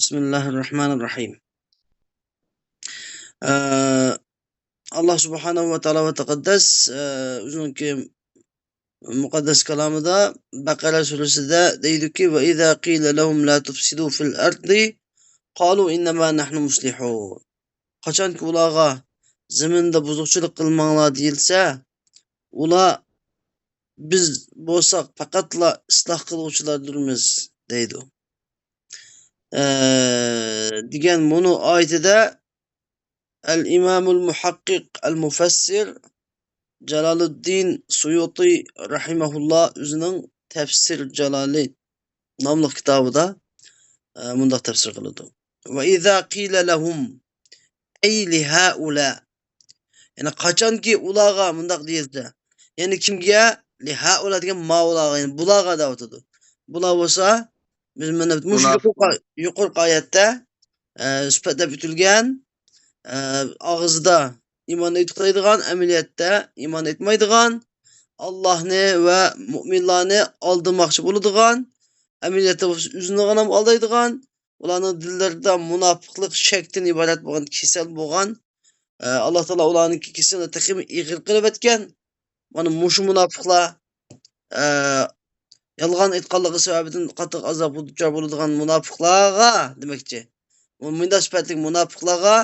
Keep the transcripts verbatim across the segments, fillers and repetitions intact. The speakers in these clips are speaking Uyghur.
بسم الله الرحمن الرحيم. ئە، ئاللا سۇبھانەھۇ ۋە تائالا ۋە تەقەددەس، ئە، ئۆزىنىڭكى مۇقەددەس كالامىدا، بەقەرە سۈرىسىدە دەيدۇكى، «وَإِذَا قِيلَ لَهُمْ لَا تُفْسِدُوا فِي الْأَرْضِ قَالُوا إِنَّمَا نَحْنُ مُصْلِحُونَ.» قاچانكى ئۇلارغا زېمىندا بۇزۇقچىلىق قىلماڭلار دېيىلسە، ئۇلار، «بىز بولساق پەقەتلا ئىسلاھ قىلغۇچىلاردۇرمىز» دەيدۇ. ئە، دېگەن مۇنۇ ئايىتىدە ئەل ئىمامۇل مۇھەققىق ئەل مۇفەسسىر جالالۇددىن سۇيۇتى رەھىمەھۇللا ئۆزىنىڭ تەپسىر جالالى ناملىق كىتابىدا، ئە، مۇنداق تەپسىر قىلىدۇ. «وَإِذَا قِيلَ لَهُمْ» ئەي لىھائۇلا. يەنى قاچانكى ئۇلارغا مۇنداق دېيىلسە، يەنى كىمگە؟ لىھائۇلا دېگەن ماۋۇلارغا، يەنى بۇلارغا دەۋاتىدۇ. بۇلار بولسا، بىز مانا مۇشۇ مۇناپىق. يۇقىرىقى، يۇقىرىقى ئايەتتە، ئە، سۈپەتلەپ ئۆتۈلگەن، ئە، ئاغزىدا ئىمان ئېيتقىلەيدىغان، ئەمەلىيەتتە ئىمان ئېيتمايدىغان، ئاللاھنى ۋە مۇئمىنلارنى ئالدىماقچى بولىدىغان، ئەمەلىيەتتە بولسا ئۆزىنىغىلا ئالدايدىغان، ئۇلارنىڭ دىللىرىدا مۇناپىقلىق، شەكتىن ئىبارەت بولغان كېسەل بولغان، ئە، ئاللا تائالا ئۇلارنىڭكى كېسىلىنى تېخىمۇ ئېغىر قىلىۋەتكەن. مانا مۇشۇ مۇناپىقلار، ئە، يالغان ئېيتقانلىقى سەۋەبىدىن قاتتىق ئازابقا دۇچار بولىدىغان مۇناپىقلارغا دېمەكچى. مۇ-، مۇنداق سۈپەتلىك مۇناپىقلارغا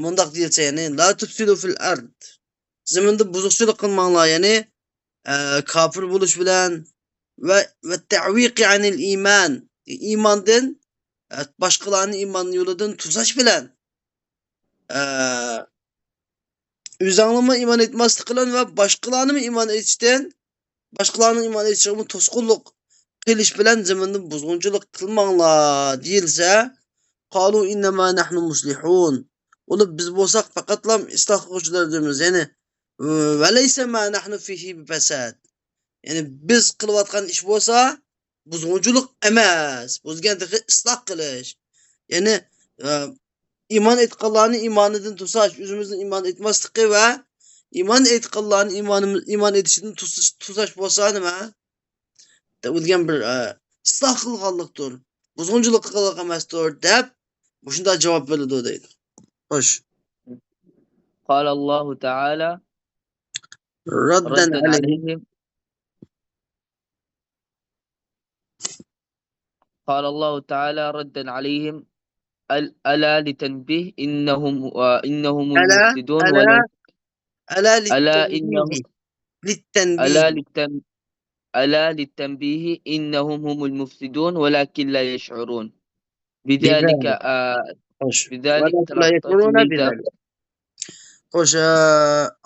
مۇنداق دېيىلسە، يەنى، «لا تۇفسىدۇ فىل ئەرد.» زېمىندا بۇزۇقچىلىق قىلماڭلار، يەنى، ئە، كاپىر بولۇش بىلەن ۋە، ۋە تەئۋىقى ئەنىل ئىمان، ئىماندىن، ئە، باشقىلارنى ئىمان يولىدىن توساش بىلەن، ئە، ئۆزەڭلارمۇ ئىمان ئېيتماسلىق بىلەن ۋە باشقىلارنىمۇ ئىمان ئېيتىشتىن، باشقىلارنىڭ ئىمان ئېيتىشىغىمۇ توسقۇنلۇق قىلىش بىلەن زېمىندا بۇزغۇنچىلىق قىلماڭلار دېيىلسە، قالۇ ئىننەما نەھنۇ مۇسلىھۇن. ئۇلار، «بىز بولساق پەقەتلا ئىسلاھ قىلغۇچىلاردۇرمىز.» يەنى، «ۋەلەيسە ما نەھنۇ فىھى بىپەسەد.» يەنى بىز قىلىۋاتقان ئىش بولسا بۇزغۇنچىلىق ئەمەس. بۇ دېگەن تېخى ئىسلاھ قىلىش. يەنى، ئە، ئىمان ئېيتقانلارنى ئىمانىدىن توساش، ئۆزىمىزنىڭ ئىمان ئېيتماسلىقى ۋە ئىمان ئېيتقانلارنى ئىمانىمىز، ئىمان ئېيتىشىدىن توساش، توساش بولسا نېمە؟ دەپ ئۆتكەن بىر، ئە، ئىسلاھ قىلغانلىقتۇر. بۇزغۇنچىلىق قىلغانلىق ئەمەستۇر، دەپ مۇشۇنداق جاۋاب بېرىدۇ دەيدۇ. خوش. قال الله تعالى ردا ردا عليهم. عليهم. قال الله تعالى ردا عليهم، ال-، ألا للتنبيه، إنهم، آه، إنهم ألا، المفسدون ألا، ولا-، ألا ألا إنهم، للتنبيه. للتنبيه. ألا للتن-، ألا للتنبيه، إنهم هم المفسدون ولكن لا يشعرون. بذلك، بذلك. آه، خوش. بذلك ولكن لا ترى يشعرون التمييز. بذلك. خوش، ئە،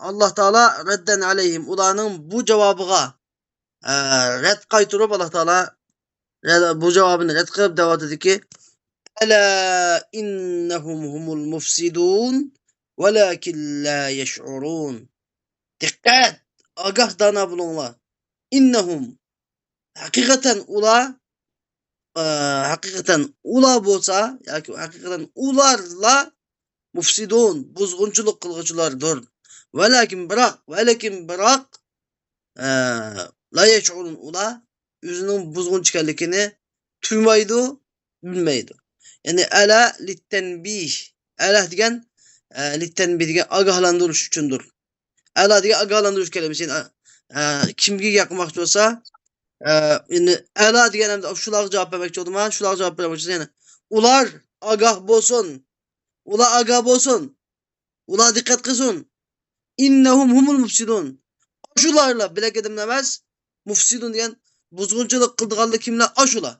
ئاللا تائالا ردا عليهم، ئۇلارنىڭ بۇ جاۋابىغا، ئە، رەت قايتۇرۇپ، ئاللا تائالا رەت، بۇ جاۋابىنى رەت قىلىپ دەۋاتىدۇكى، ألا إنهم هم المفسدون ولكن لا يشعرون. دىققەت! ئاگاھ دانا بولۇڭلار. إنهم، ھەقىقەتەن ئۇلار، ئە، ھەقىقەتەن ئۇلار بولسا، ياكى ھەقىقەتەن ئۇلارلا مۇفسىدۇن، بۇزغۇنچىلىق قىلغۇچىلاردۇر. ۋەلەكىن بىراق، ۋەلەكىن بىراق، ئە، لا يەشئۇرۇن، ئۇلار ئۆزىنىڭ بۇزغۇنچى ئىكەنلىكىنى تۇيمايدۇ، بىلمەيدۇ. يەنى ئەلا لىتتەنبىھ. ئەلا دېگەن، ئە، لىتتەنبىھ دېگەن ئاگاھلاندۇرۇش ئۈچۈندۇر. ئەلا دېگەن ئاگاھلاندۇرۇش كەلىمىسى. يەنى، ئە، كىمگە گەپ قىلماقچى بولسا، ئە، يەنى ئەلا دېگەن ئەمدى شۇلارغا جاۋاب بەرمەكچى بولدىما؟ شۇلارغا جاۋاب بەرمەكچى بولسا، يەنى ئۇلار ئاگاھ بولسۇن. ئۇلار ئاگاھ بولسۇن. ئۇلار دىققەت قىلسۇن. ئىننەھۇم ھۇمۇل مۇفسىدۇن. ئاشۇلارلا بۆلەك ئادەملەر ئەمەس. مۇفسىدۇن دېگەن بۇزغۇنچىلىق قىلىدىغانلار كىملەر؟ ئاشۇلار.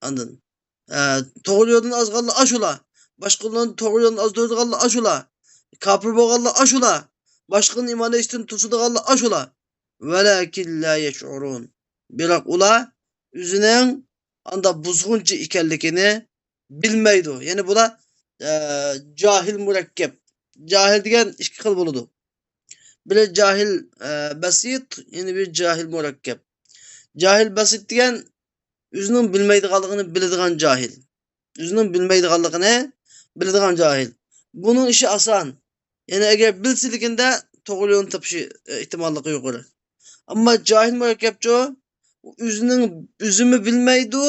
ئاندىن، ئە، توغرا يولدىن ئازغانلار ئاشۇلار. باشقىلارنى توغرا يولدىن ئازدۇرىدىغانلار ئاشۇلار. كاپىر بولغانلار ئاشۇلار. باشقىلارنى ئىمان ئېيتىشتىن توسىدىغانلار ئاشۇلار. ۋەلەكىن لا يەشئۇرۇن. بىراق ئۇلار ئۆزىنىڭ ئاندا بۇزغۇنچى ئىكەنلىكىنى بىلمەيدۇ. يەنى بۇلار، ئە، جاھىل مۇرەككەپ. جاھىل دېگەن ئىككى خىل بولىدۇ. بىرى جاھىل، ئە، بەسىت، يەنە بىرى جاھىل مۇرەككەپ. جاھىل بەسىت دېگەن ئۆزىنىڭ بىلمەيدىغانلىقىنى بىلىدىغان جاھىل. ئۆزىنىڭ بىلمەيدىغانلىقىنى بىلىدىغان جاھىل. بۇنىڭ ئىشى ئاسان. يەنى ئەگەر بىلسە لېكىندە توغرا يولنى تېپىشى، ئە، ئېھتىماللىقى يۇقىرى. ئەمما جاھىل مۇرەككەپچۇ، ئۆزىنىڭ، ئۆزىمۇ بىلمەيدۇ،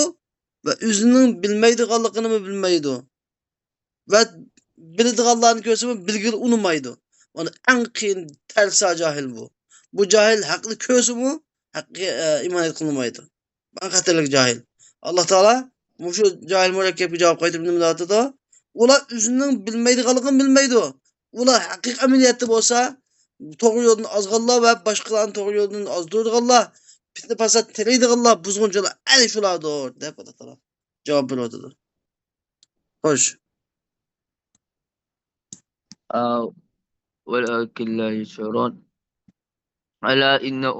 ۋە ئۆزىنىڭ بىلمەيدىغانلىقىنىمۇ بىلمەيدۇ. ۋە بىلىدىغانلارنى كۆرسىمۇ بىلگىلى ئۇنىمايدۇ. مانا ئەڭ قىيىن تەرسا جاھىل بۇ. بۇ جاھىل ھەقنى كۆرسىمۇ ھەققە، ئە، ئىمان ئېيتقىلى ئۇنىمايدۇ. ئەڭ خەتەرلىك جاھىل. ئاللا تائالا مۇشۇ جاھىل مۇرەككەپكە جاۋاب قايتۇرۇپ نېمە دەۋاتىدۇ؟ ئۇلار ئۆزىنىڭ بىلمەيدىغانلىقىنى بىلمەيدۇ. ئۇلار ھەقىقىي ئەمەلىيەتتە بولسا توغرا يولدىن ئازغانلار ۋە باشقىلارنى توغرا يولدىن ئازدۇرىدىغانلار، پىتنە پاسات تېرەيدىغانلار، بۇزغۇنچىلار ئەنە شۇلاردۇر دەپ ئاللا تائالا جاۋاب بېرىۋاتىدۇ. خوش. ئا، ولكن لا يشعرون. ألا إنه.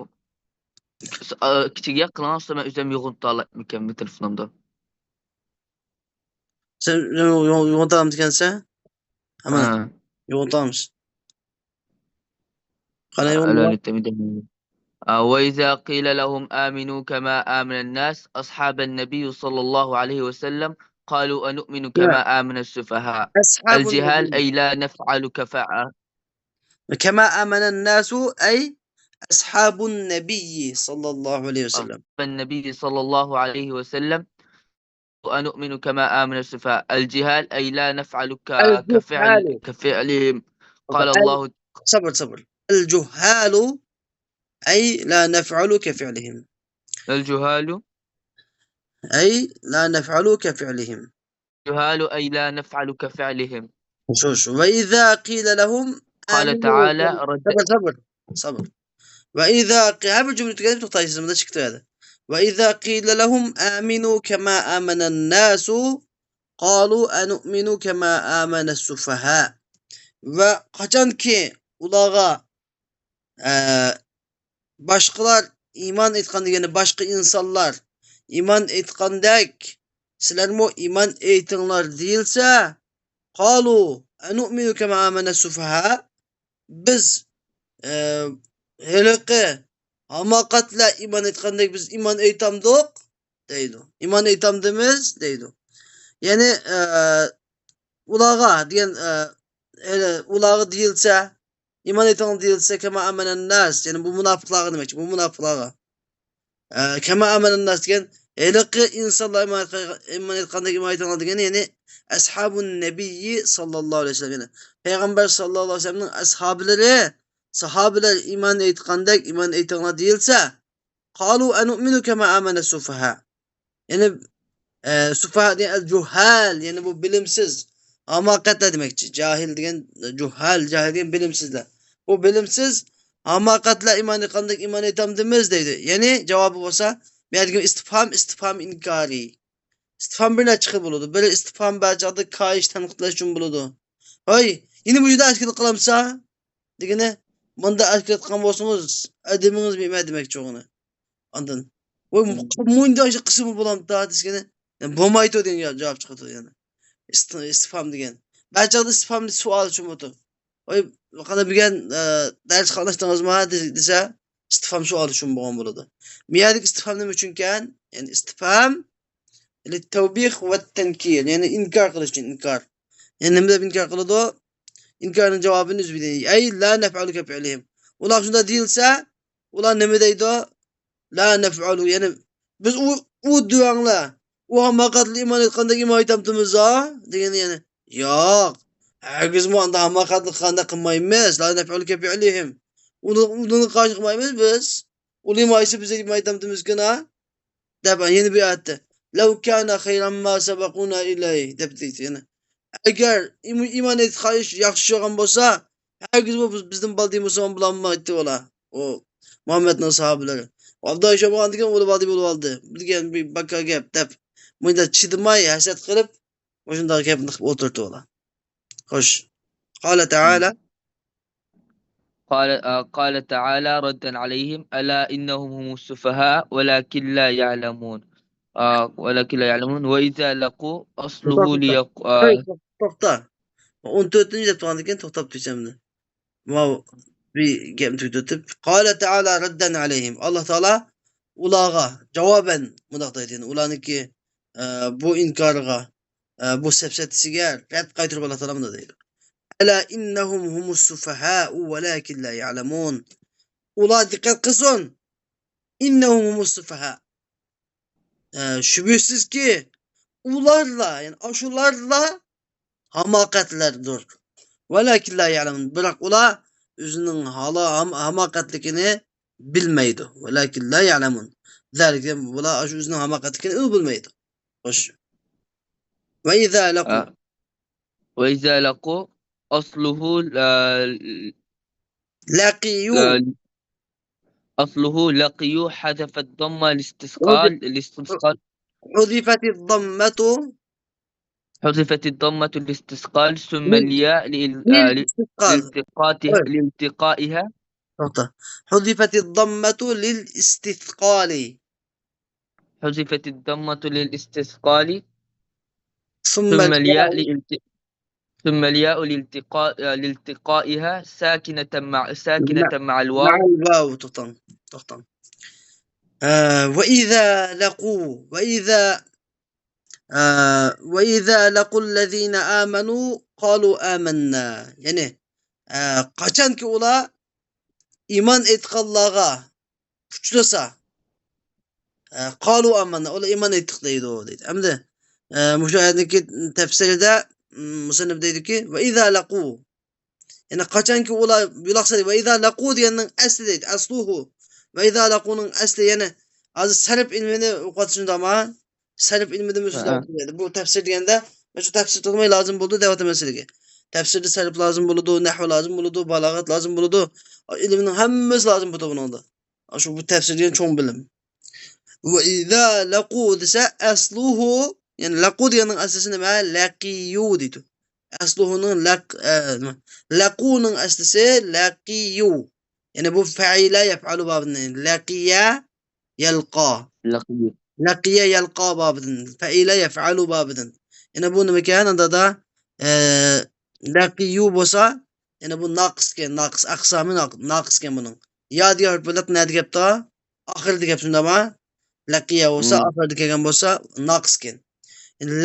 ئا، كىچىك گەپ قىلىڭلار، مەن ئۆزۈم يوغىنىتالايمىكەن بۇ تېلېفونۇمدا. سەن يوغ-، يوغ-، يوغىنىتالامدىكەنسەن؟ ھەممە ھە. يوغىنىتالامسەن؟ قانداق يوغىنىتالاي؟ ئا، وإذا قيل لهم آمنوا كما آمن الناس أصحاب النبي صلى الله عليه وسلم قالوا أنؤمن كما آمن السفهاء. أصحاب الجهال النبي. أي لا نفعل كفع- كما آمن الناس أي أصحاب النبي صلى الله عليه وسلم. أصحاب النبي صلى الله عليه وسلم. أنؤمن كما آمن السفهاء. الجهال أي لا نفعل ك-، كفعل-، الجهال. كفعلهم. قال ال-، الله. صبر، صبر. الجهال أي لا نفعل كفعلهم. الجهال. أي لا نفعل كفعلهم. الجهال أي لا نفعل كفعلهم. شوف، شوف. وإذا قيل لهم قال آمنوا تعالى كما، رد. صبر، صبر، صبر. وإذا قي-، ھەر بىر جۈملە تۈگەپ توختايسىز، مۇنداق چىقىپ تۇرىدۇ. وإذا قيل لهم آمنوا كما آمن الناس قالوا أنؤمن كما آمن السفهاء. ۋە قاچانكى ئۇلارغا ئە، باشقىلار ئىمان ئېيتقان دېگەندە، باشقا ئىنسانلار ئىمان ئېيتقاندەك، سىلەرمۇ ئىمان ئېيتىڭلار دېيىلسە، قالۇ ئەنۇئمىنۇ كەما ئامەنە سۇفەھا، بىز، ئە، ھېلىقى ھاماقەتلەر ئىمان ئېيتقاندەك بىز ئىمان ئېيتامدۇق؟ دەيدۇ. ئىمان ئېيتامدىمىز؟ دەيدۇ. يەنى، ئە، ئۇلارغا دېگەن، ئە، ھېلى ئۇلارغا دېيىلسە، ئىمان ئېيتىڭلار دېيىلسە، كەما ئامەنەن ناس، يەنى بۇ مۇناپىقلارغا دېمەكچى، بۇ مۇناپىقلارغا. ئە، كەما ئامەنەن ناس دېگەن، ھېلىقى ئىنسانلار ئىمان ئېيتقان-، ئىمان ئېيتقاندەك ئىمان ئېيتىڭلار دېگەن، يەنى ئەسھابۇن نەبىيي ساللاللاھۇ ئەلەيھى ۋەسەللەم، يەنى پەيغەمبەر ساللاللاھۇ ئەلەيھى ۋەسەللەمنىڭ ئەسھابلىرى، ساھابىلەر ئىمان ئېيتقاندەك ئىمان ئېيتىڭلار دېيىلسە، قالۇ ئەنۇئمىنۇ كەما ئامەنە سۇفەھا. يەنى، ئە، سۇفەھا دېگەن ئەل جۇھھال، يەنى بۇ بىلىمسىز، ھاماقەتلەر دېمەكچى. جاھىل دېگەن، جۇھھال، جاھىل دېگەن بىلىمسىزلەر. بۇ بىلىمسىز، ھاماقەتلەر ئىمان ئېيتقاندەك ئىمان ئېيتامدىمىز دەيدۇ. يەنى جاۋابى بولسا، بۇ يەردىكى ئىستىفھام، ئىستىفھام ئىنكارى. ئىستىفھام بىر نەچچە خىل بولىدۇ. بىرى ئىستىفھام بەزى چاغدا كايىش تەنقىدلەش ئۈچۈن بولىدۇ. ھەي، يەنە مۇشۇنداق ئەسكىلەت قىلامسا؟ دېگىنى، مۇنداق ئەسكىلەت قىلغان بولسىڭىز، ئەدىمىڭىز بىمە دېمەكچى ئۇنى. ئاندىن، ۋاي، مۇنداق قىلسىمۇ بولامدا دېسىكىنى، بولمايدۇ دېگەن جاۋاب چىقىدۇ يەنە. ئىست-، ئىستىفھام دېگەن. بەزى چاغدا ئىستىفھام سوئال ئۈچۈن بولىدۇ. ۋاي، قانداق بۈگۈن، ئە، دەرس قاتناشتىڭىزما دېسە، ئىستىفھام سوئال ئۈچۈن بولغان بولىدۇ. بۇ يەردىكى ئىستىفھام نېمە ئۈچۈنكەن؟ يەنى ئىستىفھام لىتەۋبىخ ۋە تەنكىر، يەنى ئىنكار قىلىش ئۈچۈن ئىنكار. يەنى نېمە دەپ ئىنكار قىلىدۇ؟ ئىنكارنىڭ جاۋابىنى ئۆزى بېرىدۇ. ئەي لا نەفئەلۇ كەفىئلىھىم. ئۇلار شۇنداق دېيىلسە، ئۇلار نېمە دەيدۇ؟ لا نەفئەلۇ، يەنى بىز ئۇ، ئۇ دېۋەڭلار، ئۇ ھاماقەتلەر ئىمان ئېيتقاندەك ئىمان ئېيتامتىمىز ھا؟ دېگەن يەنى، ياق، ھەرگىزمۇ ئانداق ھاماقەتلىك قانداق قىلمايمىز. لا نەفئەلۇ كەفىئلىھىم. ئۇنى، ئۇنى قارشى قىلمايمىز بىز. ئۇلىمايسا بىز ئېيتمايتامتىمىزكىنا دەپ، يەنە بىر ئايەتتە، لەۋ كانە خەيرەن ما سەبەقۇنا ئىلەيھ دەپ دەيدۇ يەنە. ئەگەر ئىم-، ئىمان ئېيتقان ئىش ياخشى بولغان بولسا، ھەرگىزمۇ بىز، بىزدىن بالدىر بولسا بولالمايتتى ئۇلار. ئۇ مۇھەممەدنىڭ ساھابىلىرى. ئابدۇللا ئىشان بولغاندىكىن ئۇلار بالدىر بولۇۋالدى. بىلگەن بىر باكا گەپ دەپ، مۇنداق چىدىماي، ھەسەت قىلىپ، مۇشۇنداق گەپنى قىلىپ ئولتۇرتتى ئۇلار. خوش. قال تعالى. قال، آه، قال تعالى ردا عليهم، ألا إنهم هم السفهاء ولكن لا يعلمون. آه، ولكن لا يعلمون. وإذا لقوا أصله توختا، توختا. ليق-، آه. توختا، توختا. ئون تۆتىنچى دەپ تۇرغاندىكىن توختاپ تۇرسام. ماۋۇ بىر گەپنى تۈگىتىپ، قال تعالى ردا عليهم. ئاللا تائالا ئۇلارغا جاۋابەن مۇنداق دەيدۇ. يەنى ئۇلارنىڭكى، ئە، بۇ ئىنكارىغا، ئە، بۇ سەپسەتىسىگە رەت قايتۇرۇپ ئاللا تائالا مۇنداق دەيدۇ. ألا إنهم هم السفهاء ولكن لا يعلمون. ئۇلار دىققەت قىلسۇن. إنهم هم السفهاء. ئە، شۈبھىسىزكى، ئۇلارلا، يەنى ئاشۇلارلا ھاماقەتلەردۇر. ۋەلەكىن لا يەلەمۇن. بىراق ئۇلار ئۆزىنىڭ ھالا-، ھام-، ھاماقەتلىكىنى بىلمەيدۇ. ۋەلەكىن لا يەلەمۇن. زەلىكە، بۇلار ئاشۇ ئۆزىنىڭ ھاماقەتلىكىنى ئۇ بىلمەيدۇ. خوش. ۋە ئىزا لەقۇ. ئە، ۋە ئىزا لەقۇ، ئەسلۇھۇ، ئە، لەقىيۇ. ئە، ئەسلۇھۇ لەقىيۇ، حذف الضمة للاستثقال، للاستثقال. حذفت الضمة. حذفت الضمة للاستثقال، ثم لل-، الياء لل-، آه، لل-، للاستثقال. لالتقاطه-، للالتقائها. توختا. حذفت الضمة للاستثقال. حذفت الضمة للاستثقال، ثم ثم الياء الياء. لالت-، ثم الياء لالتقا-، لالتقائها ساكنة مع، ساكنة مع، مع الواو. مع الواو. توختاڭ، توختاڭ. ئە، ۋە ئىزا لەقۇ، ۋە ئىزا، ئە، ۋە ئىزا لەقۇللەزىنە ئامەنۇ قالۇ ئامەننا. يەنى، ئە، قاچانكى ئۇلار ئىمان ئېيتقانلارغا ئۇچرىسا، ئە، قالۇ ئامەننا، ئۇلار ئىمان ئېيتتۇق دەيدۇ، دەيدۇ. ئەمدى، ئە، مۇشۇ ئايەتنىڭكى تەپسىرىدە، م، مۇسەننىپ دەيدۇكى، ۋە ئىزا لەقۇ. يەنى قاچانكى ئۇلار يولاق سەدى، ۋە ئىزا لەقۇ دېگەننىڭ ئەسلى دەيدۇ، ئەسلۇھۇ. ۋە ئىزا لەقۇنىڭ ئەسلى، يەنى ھازىر سەرپ ئىلمىنى ئوقۇۋاتىسىز ئەمما، سەرپ ئىلمىدىمۇ سۆز ھە. بۇ تەپسىر دېگەندە، مەن شۇ تەپسىر تولىماي لازىم بولىدۇ دەۋاتىمەن سىلەرگە. تەپسىردە سەرپ لازىم بولىدۇ، نەھۋ لازىم بولىدۇ، بالاغەت لازىم بولىدۇ. ئىلىمنىڭ ھەممىسى لازىم بولىدۇ بۇنىڭدا. شۇ بۇ تەپسىر دېگەن چوڭ بىلىم. ۋە ئىزا لەقۇ دېسە، ئەسلۇھۇ، يەنى لەقۇ دېگەننىڭ ئەسلىسى نېمە؟ لەقىيۇ دەيدۇ. ئەسلۇھۇنىڭ لەق-، ئە، نېمە؟ لەقۇنىڭ ئەسلىسى لەقىيۇ. يەنى بۇ فەئىلە يەفئەلۇ بابىدىن. لەقىيە يەلقا. لەقىيە. لەقىيە يەلقا بابىدىن. فەئىلە يەفئەلۇ بابىدىن. يەنى بۇ نېمىكەن؟ ئاندا، ئە، لەقىيۇ بولسا، يەنى بۇ ناقىسكەن، ناقىس، ئەقسامى ناق-، ناقىسكەن بۇنىڭ. يا دېگەن ھەرپ بىلەن نەدە گەپتۇ؟ ئاخىرىدا گەپ شۇنداقما؟ لەقىيە بولسا، مم. ئاخىرىدا كەلگەن بولسا، ناقىسكەن.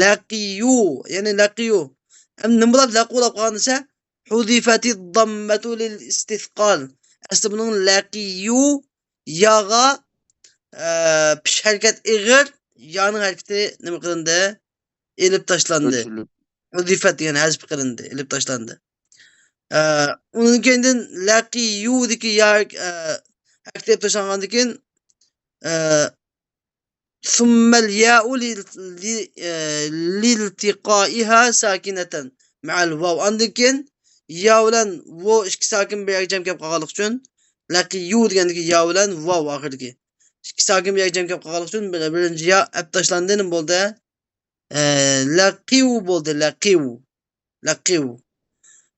لەقىيۇ، يەنى لەقىيۇ. ئەمدى نېمە بولار؟ لەقۇ دەپ قالغان دېسە، حذفت الضمة للاستثقال. ئەسلى بۇنىڭ لەقىيۇ، ياغا، ئە، پېش ھەرىكەت ئېغىر، يانىڭ ھەرىكىتى نېمە قىلىندى؟ ئېلىپ تاشلاندى. ئۆچۈرۈلدى. ھۇزىفەت دېگەن ھەزىپ قىلىندى، ئېلىپ تاشلاندى. ئە، ئۇنىڭ كەينىدىن لەقىيۇدىكى يا، ئە، ھەرىكىتى ئېلىپ تاشلانغاندىن كېيىن، ئە، ثم الياء لل-، ل-، ئە، لالتقائها ساكنة مع الواو. ئاندىن كېيىن يا بىلەن ۋو ئىككى ساكىن بىر يەرگە جەم كەپ قالغانلىقى ئۈچۈن، لەقىيۇ دېگەندىكى يا بىلەن ۋاۋ ئاخىرىدىكى ئىككى ساكىن بىر يەرگە جەم كەپ قالغانلىقى ئۈچۈن، بىر-، بىرىنچى يا ئەپ تاشلاندى، نېمە بولدى؟ ئە، لەقىۋ بولدى، لەقىۋ. لەقىۋ.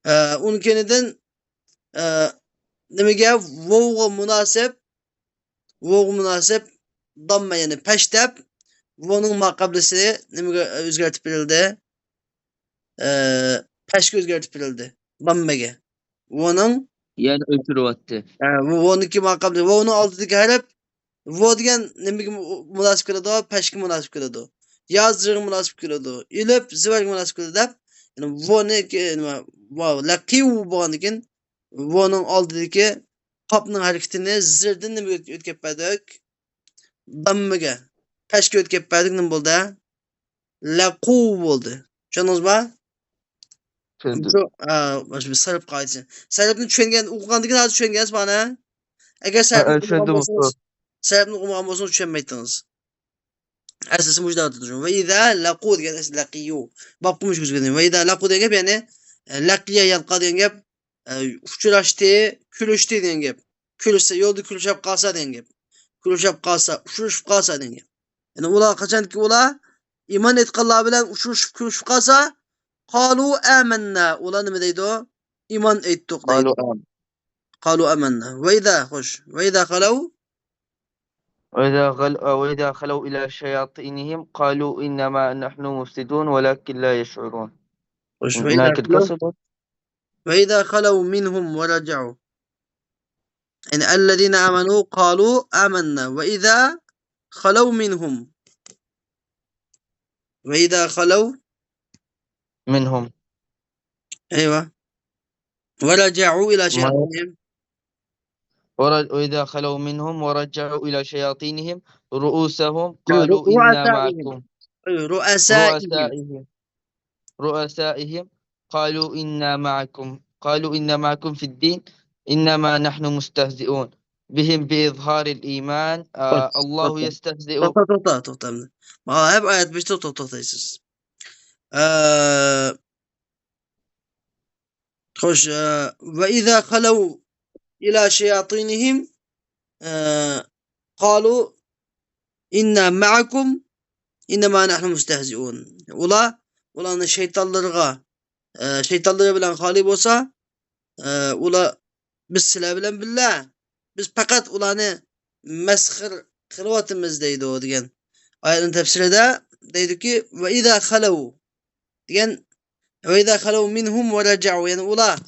ئە، ئۇنىڭ كەينىدىن، ئە، نېمىگە؟ ۋوۋغا مۇناسىپ، ۋوۋغا مۇناسىپ داممە، يەنى پەش دەپ، ۋونىڭ ماقابلىسى نېمىگە ئۆزگەرتىپ بېرىلدى؟ ئە، پەشكە ئۆزگەرتىپ بېرىلدى. داممەگە. ۋونىڭ يەنى ئۆچۈرۈۋەتتى. ھە، ۋو-، ۋونىڭكى ماقابىلى، ۋونىڭ ئالدىدىكى ھەرپ، ۋو دېگەن نېمىگە مۇ-، مۇناسىپ كېلىدۇ؟ پەشكە مۇناسىپ كېلىدۇ. يا زىرغا مۇناسىپ كېلىدۇ. ئېلىپ زىۋەرگە مۇناسىپ كېلىدۇ دەپ، يەنى ۋونىڭكى، نېمە، ۋاۋ، لەقىۋ بولغاندىن كېيىن، ۋونىڭ ئالدىدىكى قاپنىڭ ھەرىكىتىنى زىردىن نېمىگە ئۆتكۈزۈپ بەردۇق؟ داممىگە. پەشكە ئۆتكۈزۈپ بەردۇق، نېمە بولدى؟ لەقۇ بولدى. چۈشەندىڭىزمۇ؟ چۈشەندىم. شۇ، ئا، مانا شۇ سەرپ قائىدىسى. سەرپنى چۈشەنگەن، ئوقۇغاندىن كېيىن ھازىر چۈشەنگەنسىز مانا. ئەگەر ھە، سەرپنى ھە، ئوقۇمىغان چۈشەندىم، بولسىڭىز، ئۇستاز. سەرپنى ئوقۇمىغان بولسىڭىز چۈشەنمەيتتىڭىز. ئەسلىسى مۇشۇنداق تۇرۇشى. ۋە ئىزا لەقۇ دېگەن ئەسلى لەقىيۇ. بابقا مۇشۇ كۆزگە. ۋە ئىزا لەقۇ دېگەن گەپ، يەنى، ئە، لەقىيە يەلقا دېگەن گەپ، ئە، ئۇچراشتى، كۈلۈشتى دېگەن گەپ. كۈلۈشسە، يولدا كۈلۈشۈپ قالسا دېگەن گەپ. كۈلۈشۈپ قالسا، ئۇچرىشىپ قالسا دېگەن گەپ. يەنى ئۇلار قاچانكى ئۇلار ئىمان ئېيتقانلار بىلەن ئۇچرىشىپ، كۈلۈشۈپ قالسا، قالۇ ئامەننا. ئۇلار نېمە دەيدۇ؟ ئىمان ئېيتتۇق دەيدۇ. قالۇ ئام-، قالۇ ئامەننا. ۋە ئىزا، خوش. ۋە ئىزا خەلەۋ. وإذا غل-، وإذا خلوا إلى شياطينهم قالوا إنما نحن مفسدون ولكن لا يشعرون. خوش. وإذا خلوا، وإذا خلوا منهم ورجعوا. يعني الذين آمنوا قالوا آمنا وإذا خلوا منهم. وإذا خلوا منهم. أيوة. ورجعوا إلى شياطينهم. ورج-، وإذا خلوا منهم ورجعوا إلى شياطينهم رؤوسهم قالوا إنا رؤسائهم. معكم. أيوة، رؤسائهم. رؤسائهم. رؤسائهم قالوا إنا معكم، قالوا إنا معكم في الدين إنما نحن مستهزئون بهم بإظهار الإيمان، آه، الله يستهزئ. توختا، توختا، توختا. مانا ھەر ئايەت بېشىدا توختايسىز. ئە، خوش، ئە، وإذا خلوا إلى شياطينهم، ئە، قالوا إنا معكم إنما نحن مستهزئون. ئۇلار، ئۇلارنىڭ شەيتانلىرىغا، ئە، شەيتانلىرى بىلەن خالىي بولسا، ئە، ئۇلار، بىز سىلەر بىلەن بىللە، بىز پەقەت ئۇلارنى مەسخىرە قىلىۋاتىمىز دەيدۇ دېگەن ئايەتنىڭ تەپسىرىدە دەيدۇكى، وإذا خلوا دېگەن، وإذا خلوا منهم ورجعوا، يەنى ئۇلار،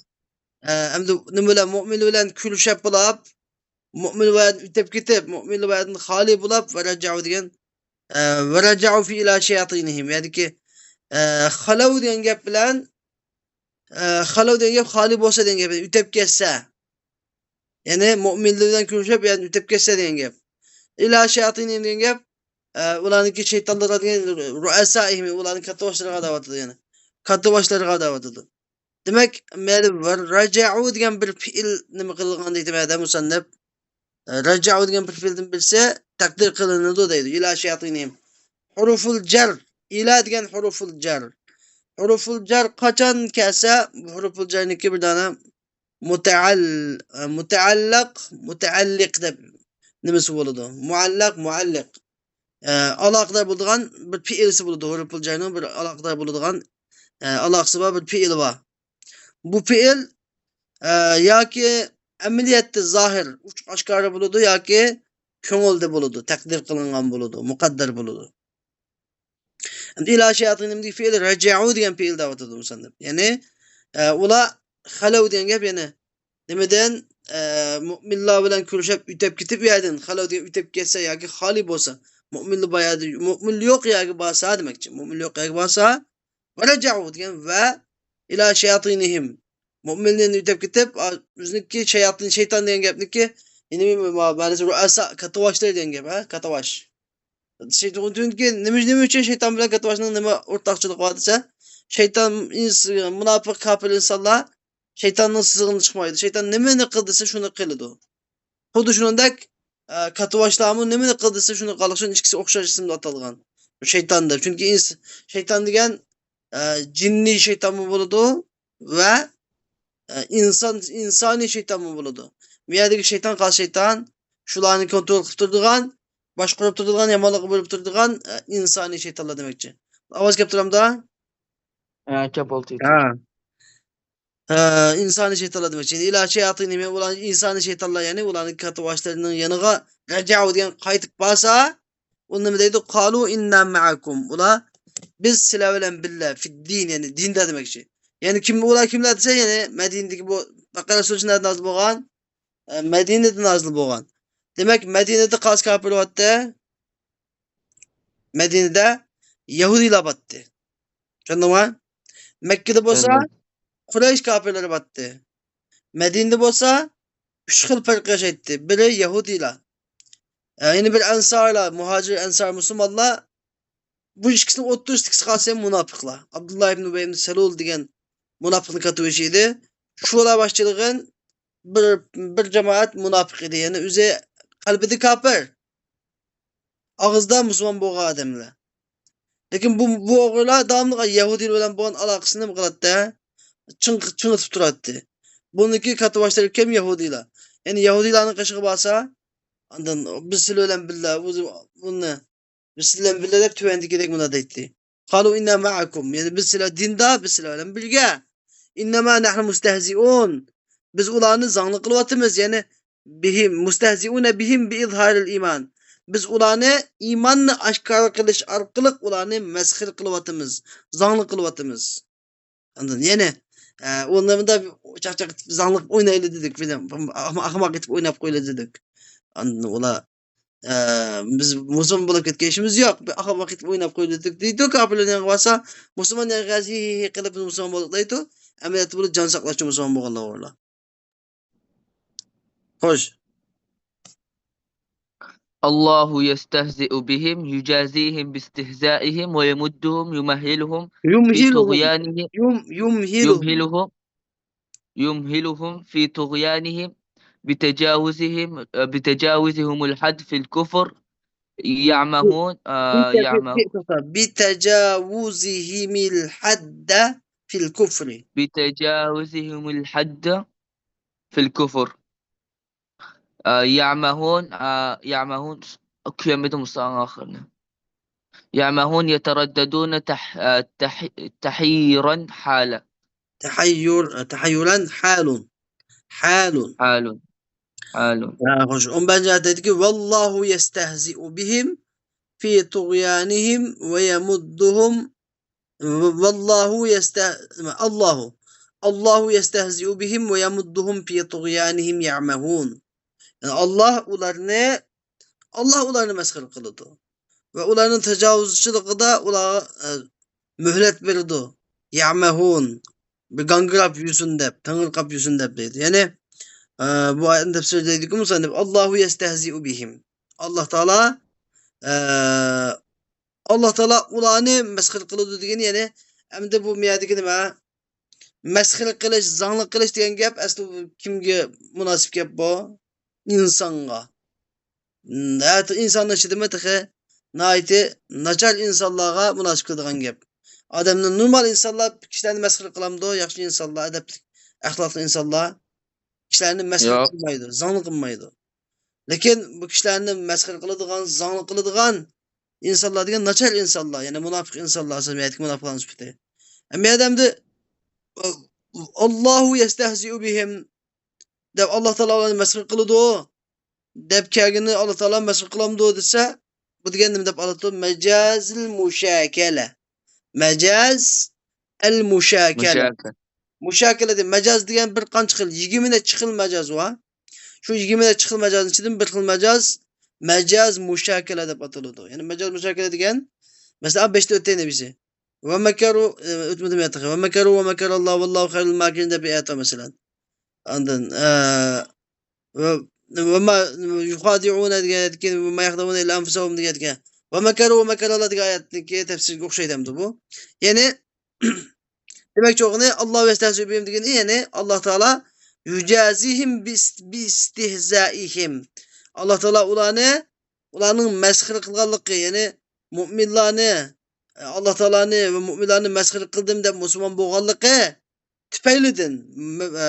ئە، ئەمدى نېمە بىلەن، مۆمىن بىلەن كۆرۈشۈپ بولۇپ، مۆمىن بۇ يەردىن ئۆتۈپ كېتىپ، مۆمىن بۇ يەردىن خالىي بولۇپ، ورجعوا دېگەن، ئە، ورجعوا في إلى شياطينهم، يەنىكى، ئە، خلوا دېگەن گەپ بىلەن، ئە، خلوا دېگەن گەپ خالىي بولسا دېگەن گەپ، ئۆتۈپ كەتسە. يەنى مۆمىنلەر بىلەن كۆرۈشۈپ، يەنى ئۆتۈپ كەتسە دېگەن گەپ. إلى شياطينهم دېگەن گەپ، ئە، ئۇلارنىڭكى شەيتانلىرىغا دېگەن، رؤسائهم، ئۇلارنىڭ كاتتىباشلىرىغا دەۋاتىدۇ يەنى. كاتتىباشلىرىغا دەۋاتىدۇ. دېمەك، مەلۇم ۋە راجەئۇ دېگەن بىر پېئىل نېمە قىلغان دەيدۇ مەدە مۇسەننىپ. راجەئۇ دېگەن بىر پېئىلدىن بىرسى تەقدىر قىلىنىدۇ دەيدۇ. إلى شياطينهم. ھۇرۇفۇل جەر. ئىلە دېگەن ھۇرۇفۇل جەر. ھۇرۇفۇل جەر قاچان كەلسە، ھۇرۇفۇل جەرنىكى بىر دانە مۇتەئەل-، مۇتەئەللىق، مۇتەئەللىق دەپ نېمىسى بولىدۇ. مۇئەللەق، مۇئەللىق. ئە، ئالاقىدار بولىدىغان بىر پېئىلسى بولىدۇ. ھۇرۇپۇل جەرنىڭ بىر ئالاقىدار بولىدىغان، ئە، ئالاقىسى بار بىر پېئىلى بار. بۇ پېئىل، ئە، ياكى ئەمەلىيەتتە زاھىر، ئوچۇق ئاشكارا بولىدۇ، ياكى كۆڭۈلدە بولىدۇ، تەقدىر قىلىنغان بولىدۇ، مۇقەددەر بولىدۇ. ئەمدى ئىلا شەيئاتىنىمدىكى پېئىل راجەئۇ دېگەن پېئىل دەۋاتىدۇ مۇسەننىپ. يەنى، ئە، ئۇلار خەلەۋ دېگەن گەپ، يەنى نېمىدىن، ئە، مۆمىنلار بىلەن كۆرۈشۈپ ئۆتۈپ كېتىپ، ئۇ يەردىن خەلەۋ دېگەن ئۆتۈپ كەتسە ياكى خالىي بولسا، مۆمىنلار بار يەردە، مۆمىنلار يوق يەرگە بارسا دېمەكچى. مۆمىنلار يوق يەرگە بارسا، ۋە راجەئۇ دېگەن ۋە ئىلا شەيئاتىنىھىم. مۆمىنلەرنى ئۆتۈپ كېتىپ، ئا، ئۆزىنىڭكى شەيئاتىن، شەيتان دېگەن گەپنىكى، يەنى مەنىسى رۇئەسا، كاتتىباشلار دېگەن گەپ، ھە، كاتتىباش. شەيتان، چۈنكى نېمە، نېمە ئۈچۈن شەيتان بىلەن كاتتىباشنىڭ نېمە ئورتاقچىلىقى بار دېسە، شەيتان ئىنس-، مۇناپىق، كاپىر ئىنسانلار شەيتاننىڭ سىزىقىدىن چىقمايدۇ. شەيتان نېمىنى قىل دېسە، شۇنى قىلىدۇ. خۇددى شۇنىڭدەك، ئە، كاتتىباشلارمۇ نېمىنى قىل دېسە، شۇنى قىلىدۇ. شۇنىڭ ئىككىسى ئوخشاش ئىسىمدا ئاتالغان. شەيتان دەپ. چۈنكى ئىنس-، شەيتان دېگەن، ئە، جىننىي شەيتانمۇ بولىدۇ، ۋە، ئە، ئىنسان، ئىنسانىي شەيتانمۇ بولىدۇ. بۇ يەردىكى شەيتان قايسى شەيتان؟ شۇلارنى كونترول قىلىپ تۇرىدىغان، باشقۇرۇپ تۇرىدىغان، يامانلىققا بۇيرۇپ تۇرىدىغان، ئە، ئىنسانىي شەيتانلار دېمەكچى. ئاۋاز كەپ تۇرامدا؟ ھە، كەپ ئولتۇردى. ھە. ئە، ئىنسانىي شەيتانلار دېمەكچى. يەنى ئىلا شەيئاتىنىھىم، يەنى ئۇلار ئىنسانىي شەيتانلار، يەنى ئۇلارنىڭ كاتتىباشلىرىنىڭ يېنىغا راجەئۇ دېگەن قايتىپ بارسا، ئۇ نېمە دەيدۇ؟ قالۇ ئىننا مەئەكۇم. ئۇلار، بىز سىلەر بىلەن بىللە، فىددىن، يەنى دىندا دېمەكچى. يەنى كىم ئۇلار، كىملەر دېسە، يەنى مەدىنىدىكى بۇ بەقەرە سۈرىسى نەدە نازىل بولغان؟ ئە، مەدىنىدە نازىل بولغان. دېمەك، مەدىنىدە قايسى كاپىر بارتتى؟ مەدىنىدە يەھۇدىيلار بارتتى. چۈشەندىڭمۇ؟ مەككىدە بولسا چۈشەندىم. قۇرەيش كاپىرلىرى بارتتى. مەدىنىدە بولسا ئۈچ خىل پىرقە ياشايتتى. بىرى يەھۇدىيلار. ئە، يەنە بىر ئەنسارلار، مۇھاجىر، ئەنسار، مۇسۇلمانلار. بۇ ئىككىسىنىڭ ئوتتۇرىسىدىكىسى قالسا مۇناپىقلار. ئابدۇللا ئىبن ئۇبەي ئىبن سەلۇل دېگەن مۇناپىقنى كاتتىبېشى ئىدى. شۇلار باشچىلىقىدىن بىر، بىر جامائەت مۇناپىق ئىدى. يەنى ئۆزى قەلبىدە كاپىر. ئاغزىدا مۇسۇلمان بولغان ئادەملەر. لېكىن بۇ، بۇ ئوغرىلار داۋاملىق يەھۇدىيلار بىلەن بولغان ئالاقىسىنى نېمە قىلاتتى؟ چىڭ-، چىڭىتىپ تۇراتتى. بۇنىڭكى كاتتىباشلىرى كىم؟ يەھۇدىيلار. يەنى يەھۇدىيلارنىڭ قېشىغا بارسا، ئاندىن بىز سىلەر بىلەن بىللە، بۇ، بۇنى، بىز سىلەر بىللە دەپ تۆۋەندىكىدەك مۇنداق دەيتتى. قالۇ ئىننا مەئەكۇم. يەنى بىز سىلەر دىندا، بىز سىلەر بىلەن بىرگە. ئىننەما نەھنۇ مۇستەھزىئۇن. بىز ئۇلارنى زاڭلىق قىلىۋاتىمىز. يەنى بىھىم، مۇستەھزىئۇنە بىھىم بىئىزھارىل ئىمان. بىز ئۇلارنى ئىماننى ئاشكارا قىلىش ئارقىلىق ئۇلارنى مەسخىرە قىلىۋاتىمىز، زاڭلىق قىلىۋاتىمىز. ئاندىن يەنە، ئە، ئۇلار مۇنداق چاقچاق ئېتىپ زاڭلىق ئوينايلى دېدۇق، بىلەن ئاخماق، ئاخماق ئېتىپ ئويناپ قويىلى دېدۇق. ئاندىن ئۇلار، ئە، بىز مۇسۇلمان بولۇپ كەتكەن ئىشىمىز يوق. بىر ئاخماق ئېتىپ ئويناپ قويىلى دېدۇق دەيدۇ، كاپىرلارنىڭ يېنىغا بارسا، مۇسۇلمان دېگەن ھى ھى قىلىپ بىز مۇسۇلمان بولدۇق دەيدۇ. ئەمەلىيەتتە بۇلار جان ساقلاشچى مۇسۇلمان بولغانلار بارلار. خوش. الله يستهزئ بهم يجازيهم باستهزائهم ويمدهم يمهلهم في يمهلهم طغيانهم يم يمهلهم يمهلهم يمهلهم في طغيانهم بتجاوزهم بتجاوزهم الحد في الكفر يعمهون آه، بت- يعمهون بت- بتجاوزهم الحد في الكفر. بتجاوزهم الحد في الكفر. آه، يعمهون، آه، يعمهون. ئوقۇيالمىدىم ئۇسانىڭ ئاخىرىنى. يعمهون يترددون تح-، آه، تح-، تحيرا حالا. تحير تحيرا حال. حال. حال. حال. ھە، خوش. ئون بىرىنچى ئايەتتىكى، والله يستهزئ بهم في طغيانهم ويمدهم والله يسته الله الله يستهزئ بهم ويمدهم في طغيانهم يعمهون. يەنى ئاللاھ ئۇلارنى، ئاللاھ ئۇلارنى مەسخىرە قىلىدۇ ۋە ئۇلارنىڭ تاجاۋۇزچىلىقىدا ئۇلارغا ئە، مۆھلەت بېرىدۇ. يعمهون، بىر گاڭگىراپ يۈرسۇن دەپ، تېڭىرقاپ يۈرسۇن دەپ دەيدۇ. يەنى ئە، بۇ ئايەتنىڭ تەپسىرىدە دەيدىكى مۇسەننىپ، الله يستهزئ بهم. ئاللاھ تائالا ئە، ئاللاھ تائالا ئۇلارنى مەسخىرە قىلىدۇ دېگىنى، يەنى ئەمدى بۇ مەيەردىكى نېمە؟ مەسخىرە قىلىش، زاڭلىق قىلىش دېگەن گەپ ئەسلى بۇ كىمگە مۇناسىپ گەپ بۇ؟ ئىنسانغا. ھەتتا ئىنساننىڭ ئىچىدىمۇ تېخى ناھايىتى ناچار ئىنسانلارغا مۇناسىپ كېلىدىغان گەپ. ئادەمنى نورمال ئىنسانلار كىشىلەرنى مەسخىرە قىلامدۇ؟ ياخشى ئىنسانلار، ئەدەپلىك، ئەخلاقلىق ئىنسانلار كىشىلەرنى مەسخىرە ياق. قىلمايدۇ، زاڭلىق قىلمايدۇ. لېكىن بۇ كىشىلەرنى مەسخىرە قىلىدىغان، زاڭلىق قىلىدىغان ئىنسانلار دېگەن ناچار ئىنسانلار، يەنى مۇناپىق ئىنسانلار، ئەسلى نىيەتتىكى مۇناپىقلارنىڭ سۈپىتى. ئەمما ئادەمدە، الله يستهزئ بهم دەپ ئاللاھ تائالا ئۇلارنى مەسخىرە قىلىدۇ دەپ كەلگىنى، ئاللاھ تائالا مەسخىرە قىلامدۇ دېسە، بۇ دېگەن نېمە دەپ ئالىدۇ؟ مەجازىل مۇشاكەلە. مەجاز ئەل مۇشاكەلە. مۇشاكە. مۇشاكەلە دېگەن، مەجاز دېگەن بىر قانچە خىل، يىگىرمە نەچچە خىل مەجاز بار. شۇ يىگىرمە نەچچە خىل مەجازنىڭ ئىچىدىن بىر خىل مەجاز، مەجاز مۇشاكەلە دەپ ئاتىلىدۇ. يەنى مەجاز مۇشاكەلە دېگەن، مەسىلەن، بەشتە ئۆتتى نەبىسى. ۋە مەكەرۇ، ئە، ئۆتمىدىم يا تېخى. ۋە مەكەرۇ ۋە مەكەراللاھۇ ۋەللاھۇ خەيرۇل ماكىرىن دەپ بىر ئايەت بار، مەسىلەن. ئاندىن، ئە، ۋە، ۋە ما يۇخادىئۇنە دېگەن ئايەتكە، ۋە ما يەخدەئۇنە ئىللا ئەنفۇسەھۇم دېگەن ئايەتكە، ۋە مەكەرۇ ۋە مەكەراللاھ دېگەن ئايەتنىڭكى تەپسىرىگە ئوخشايدۇ ئەمدى بۇ. يەنى، دېمەكچى بولغىنى، الله يستهزئ بهم دېگىنى، يەنى ئاللاھ تائالا يجازيهم باستهزائهم. ئاللاھ تائالا ئۇلارنى، ئۇلارنىڭ مەسخىرە قىلغانلىقى، يەنى مۇئمىنلارنى، ئاللاھ تائالانى ۋە مۇئمىنلارنى مەسخىرە قىلدىم دەپ مۇسۇلمان بولغانلىقى تۈپەيلىدىن، مە-، ئە،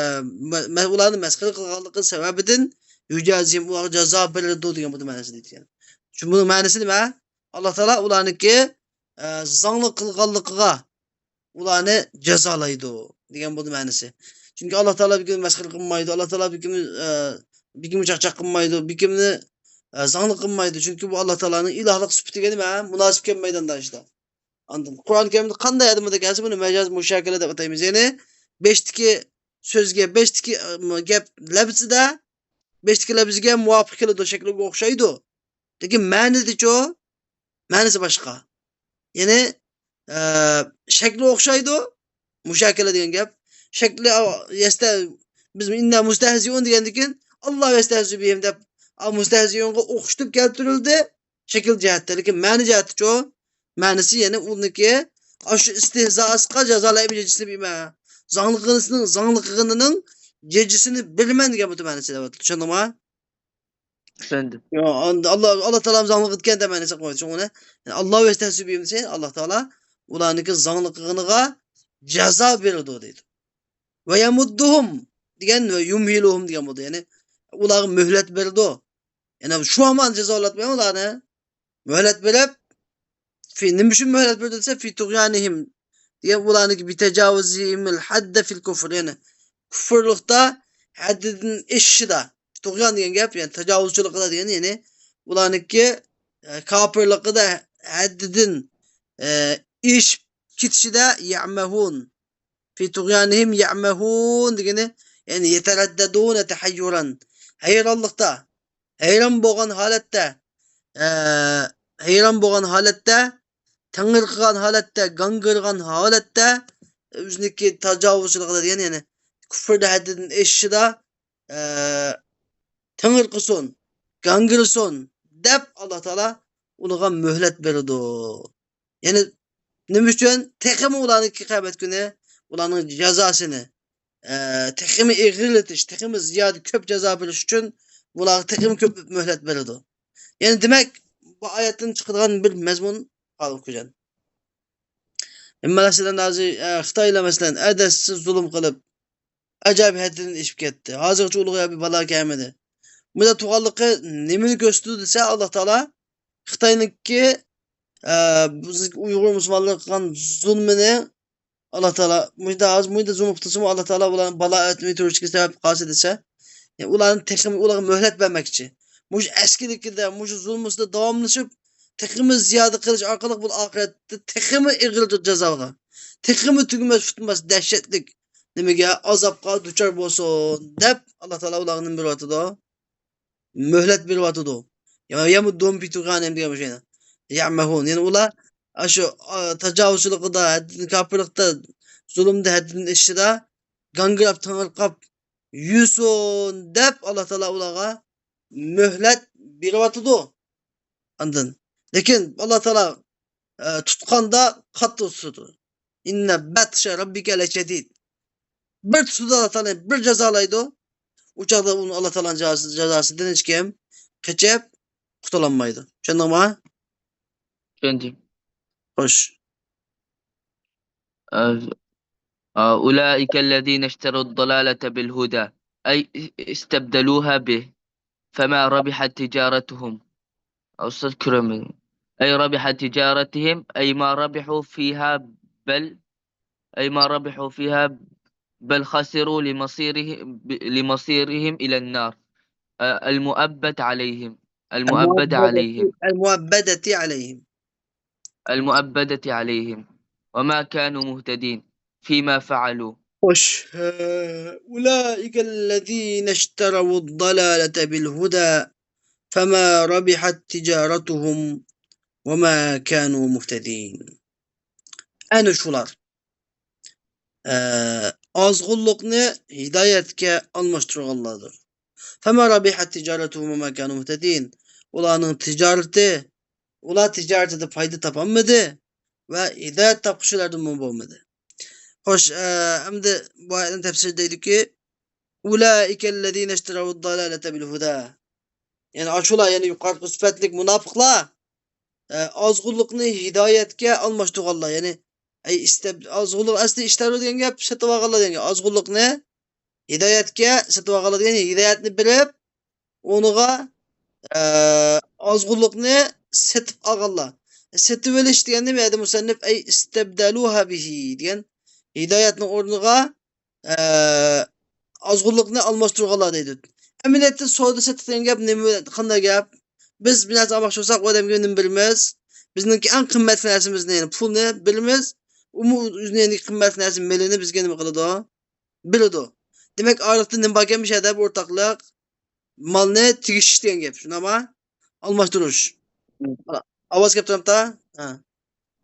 مە-، مە-، ئۇلارنى مەسخىرە قىلغانلىقى سەۋەبىدىن يجازيهم، ئۇلارغا جازا بېرىدۇ دېگەن بۇ مەنىسىدە ئېيتكەن. شۇ بۇنىڭ مەنىسى نېمە؟ ئاللاھ تائالا ئۇلارنىڭكى، ئە، زاڭلىق قىلغانلىقىغا ئۇلارنى جازالايدۇ دېگەن بولدى مەنىسى. چۈنكى ئاللاھ تائالا بىر كىمنى مەسخىرە قىلمايدۇ، ئاللاھ تائالا بىر كىمنى، ئە، بىر كىمنى چاقچاق قىلمايدۇ، بىر كىمنى، ئە، زاڭلىق قىلمايدۇ. چۈنكى بۇ ئاللاھ تائالانىڭ ئىلاھلىق سۈپىتىگە نېمە؟ مۇناسىپ كەلمەيدۇ ئانداق ئىشتا. ئاندىن قۇرئان كەرىمدە قانداق يەردە بۇنداق كەلسە، بۇنى مەجاز مۇشاكىلە دەپ ئاتايمىز. يەنى بەشتىكى سۆزگە، بەشتىكى، ئە، گەپ لەپزىدە، بەشتىكى لەپزىگە مۇۋاپىق كېلىدۇ، شەكلىگە ئوخشايدۇ. لېكىن مەنىدىچۇ؟ مەنىسى باشقا. يەنى، ئە، شەكلى ئوخشايدۇ. مۇشاكىلە دېگەن گەپ. شەكلى، ئا، يەستە-، بىز ئىننا مۇستەھزىئۇن دېگەندىن كېيىن، ئاللا يەستەھزىئۇ بىھىم دەپ، ئا، مۇستەھزىئۇنغا ئوخشىتىپ كەلتۈرۈلدى. شەكىل جەھەتتە. لېكىن مەنە جەھەتتىچۇ؟ مەنىسى يەنى ئۇنىڭكى، ئاشۇ ئىستىھزاسىغا جازالايمەن جېجىسىنى بېرىمەن. زاڭلىقىنىڭ، زاڭلىقىنىڭ جېجىسىنى بېرىمەن دېگەن بۇ مەنىسى دەۋاتىدۇ. چۈشەندىڭمۇ؟ چۈشەندىم. يا، ئاندا-، ئاللا، ئاللا تائالا زاڭلىق ئېتكەن دەپ مەنىسى قويدى. شۇڭا ئۇنى، يەنى ئاللا يەستەھزىئۇ بىھىم دېسە، ئاللا تائالا ئۇلارنىڭكى زاڭلىقىغا جازا بېرىدۇ دەيدۇ. ۋە يەمۇددۇھۇم دېگەن ۋە يۇمھىلۇھۇم دېگەن بولدى. يەنى ئۇلارغا مۆھلەت بېرىدۇ. يەنى شۇ ھامان جازالاتمايدۇ ئۇلارنى. مۆھلەت بېرىپ، في، نېمە ئۈچۈن مۆھلەت بېرىدۇ دېسە، في طغيانهم دېگەن، ئۇلارنىڭكى بتجاوزهم الحد في الكفر، يەنى كۇفرلۇقتا ھەددىدىن ئېشىشىدا، تۇغيان دېگەن گەپ، يەنى تاجاۋۇزچىلىقىدا دېگەن، يەنى ئۇلارنىڭكى، ئە، كاپىرلىقىدا ھەددىدىن، ئە، ئېشىپ كېتىشىدە يەمەھۇن. في طغيانهم يعمهون دېگىنى، يەنى يترددون تحيرا، ھەيرانلىقتا، ھەيران بولغان ھالەتتە، ئە، ھەيران بولغان ھالەتتە، تېڭىرقىغان ھالەتتە، گاڭگىرىغان ھالەتتە، ئۆزىنىڭكى تاجاۋۇزچىلىقىدا دېگەن، يەنى كۇفردا ھەددىدىن ئېشىشىدا، ئە، تېڭىرقىسۇن، گاڭگىرىسۇن، دەپ، ئاللا تائالا ئۇلارغا مۆھلەت بېرىدۇ. يەنى نېمە ئۈچۈن؟ تېخىمۇ ئۇلارنىڭكى قىيامەت كۈنى ئۇلارنىڭ جازاسىنى، ئە، تېخىمۇ ئېغىرلىتىش، تېخىمۇ زىيادە كۆپ جازا بېرىش ئۈچۈن بۇلارغا تېخىمۇ كۆپ مۆھلەت بېرىدۇ. يەنى دېمەك، بۇ ئايەتتىن چىقىدىغان بىر مەزمۇن، خالىق خوجام. مەسىلەن، ھازىر، ئە، خىتايلار، مەسىلەن، ئەدەپسىز زۇلۇم قىلىپ، ئاجايىپ ھەددىدىن ئېشىپ كەتتى. ھازىرغىچە ئۇلارغا بىر بالا كەلمىدى. بۇنداق تۇرغانلىقى نېمىنى كۆرسىتىدۇ دېسە، ئاللا تائالا خىتاينىڭكى، ئە، بىز ئۇيغۇر مۇسۇلمانلارغا قىلغان زۇلمىنى، ئاللا تائالا مۇشۇنداق ھازىر مۇشۇنداق زۇلۇم قىلسىمۇ، ئاللا تائالا ئۇلارنى بالا ئەتمەي تۇرۇشىغا سەۋەب قالسا دېسە، يەنى ئۇلارنى تېخىمۇ، ئۇلارغا مۆھلەت بەرمەكچى. مۇشۇ ئەسكىلىكىدە، مۇشۇ زۇلمىسىدا داۋاملىشىپ، تېخىمۇ زىيادە قىلىش ئارقىلىق بۇ ئاخىرەتتە تېخىمۇ ئېغىر جازاغا، تېخىمۇ تۈگىمەس پۈتمەس دەھشەتلىك نېمىگە، ئازابقا دۇچار بولسۇن دەپ، ئاللا تائالا ئۇلارغا نېمە بېرىۋاتىدۇ؟ مۆھلەت بېرىۋاتىدۇ. يا، يا دون بىتۇغيانىھىم دېگەن مۇشۇ يەنە. يەمەھۇن. يەنى ئۇلار ئاشۇ، ئا، تاجاۋۇزچىلىقىدا، ھەددىدىن، كاپىرلىقتا، زۇلۇمدا ھەددىدىن ئېشىشىدا گاڭگىراپ، تېڭىرقاپ يۈرسۇن دەپ، ئاللا تائالا ئۇلارغا مۆھلەت بېرىۋاتىدۇ. ئاندىن، لېكىن ئاللا تائالا، ئە، تۇتقاندا قاتتىق تۇتىدۇ. ئىننە بەتشە رەببىكە لەشەدىد. بىر تۇتىدۇ ئاللا تائالا، بىر جازالايدۇ. ئۇ چاغدا ئۇنى ئاللا تائالانىڭ جازاسى-، جازاسىدىن ھېچكىم قېچىپ قۇتۇلالمايدۇ. چۈشەندىڭما؟ چۈشەندىم. خوش. أولئك الذين اشتروا الضلالة بالهدى، أي استبدلوها به، فما ربحت تجارتهم. أستاذ كرم. أي ربحت تجارتهم، أي ما ربحوا فيها، بل، أي ما ربحوا فيها، بل خسروا لمصيرهم، ب-، لمصيرهم إلى النار، آه، المؤبد عليهم، المؤبد عليهم. المؤبدة عليهم. المؤبدة عليهم وما كانوا مهتدين فيما فعلوا. خوش. أولئك الذين اشتروا الضلالة بالهدى فما ربحت تجارتهم وما كانوا مهتدين. ئەنە شۇلار. ئە، ئازغۇنلۇقنى ھىدايەتكە ئالماشتۇرغانلاردۇر. فما ربحت تجارتهم وما كانوا مهتدين. ئۇلارنىڭ تىجارىتى، ئۇلار تىجارىتىدە پايدا تاپالمىدى ۋە ھىدايەت تاپقۇچىلاردىنمۇ بولمىدى. خوش، ئە، ئەمدى بۇ ئايەتنىڭ تەپسىرى دەيدۇكى، أولئك الذين اشتروا الضلالة بالهدى. يەنى ئاشۇلار، يەنى يۇقىرىقى سۈپەتلىك مۇناپىقلار، ئە، ئازغۇنلۇقنى ھىدايەتكە ئالماشتۇرغانلار. يەنى، ئەي، ئىستەپ-، ئازغۇنلۇق ئەسلى ئىشتەرۇ دېگەن گەپ، سېتىۋالغانلار دېگەن گەپ. ئازغۇنلۇقنى ھىدايەتكە سېتىۋالغانلار دېگەن، ھىدايەتنى بېرىپ، ئۇنىڭغا، ئە، ئازغۇنلۇقنى سېتىپ ئالغانلار. سېتىۋېلىش دېگەننى بۇ يەردە مۇسەننىپ، ئەي، ئىستەبدەلۇھا بىھى دېگەن ھىدايەتنىڭ ئورنىغا ئە، ئازغۇنلۇقنى ئالماشتۇرغانلار دەيدۇ. ئەمەلىيەتتە سودا سېتىق دېگەن گەپ نېمە، قانداق گەپ؟ بىز بىر نەرسە ئالماقچى بولساق، ئۇ ئادەمگە نېمە بېرىمىز؟ بىزنىڭكى ئەڭ قىممەتلىك نەرسىمىزنى، يەنى پۇلنى بېرىمىز. ئۇمۇ ئۆزىنىڭ يەنە قىممەتلىك نەرسە، مېلىنى بىزگە نېمە قىلىدۇ؟ بېرىدۇ. دېمەك، ئارىلىقتا نېمە باركەن مۇشۇ يەردە؟ بىر ئورتاقلىق، مالنى تېگىشىش دېگەن گەپ، شۇنداقمۇ؟ ئالماشتۇرۇش. مم. ئاۋاز كەپ تۇرامتا؟ ھە.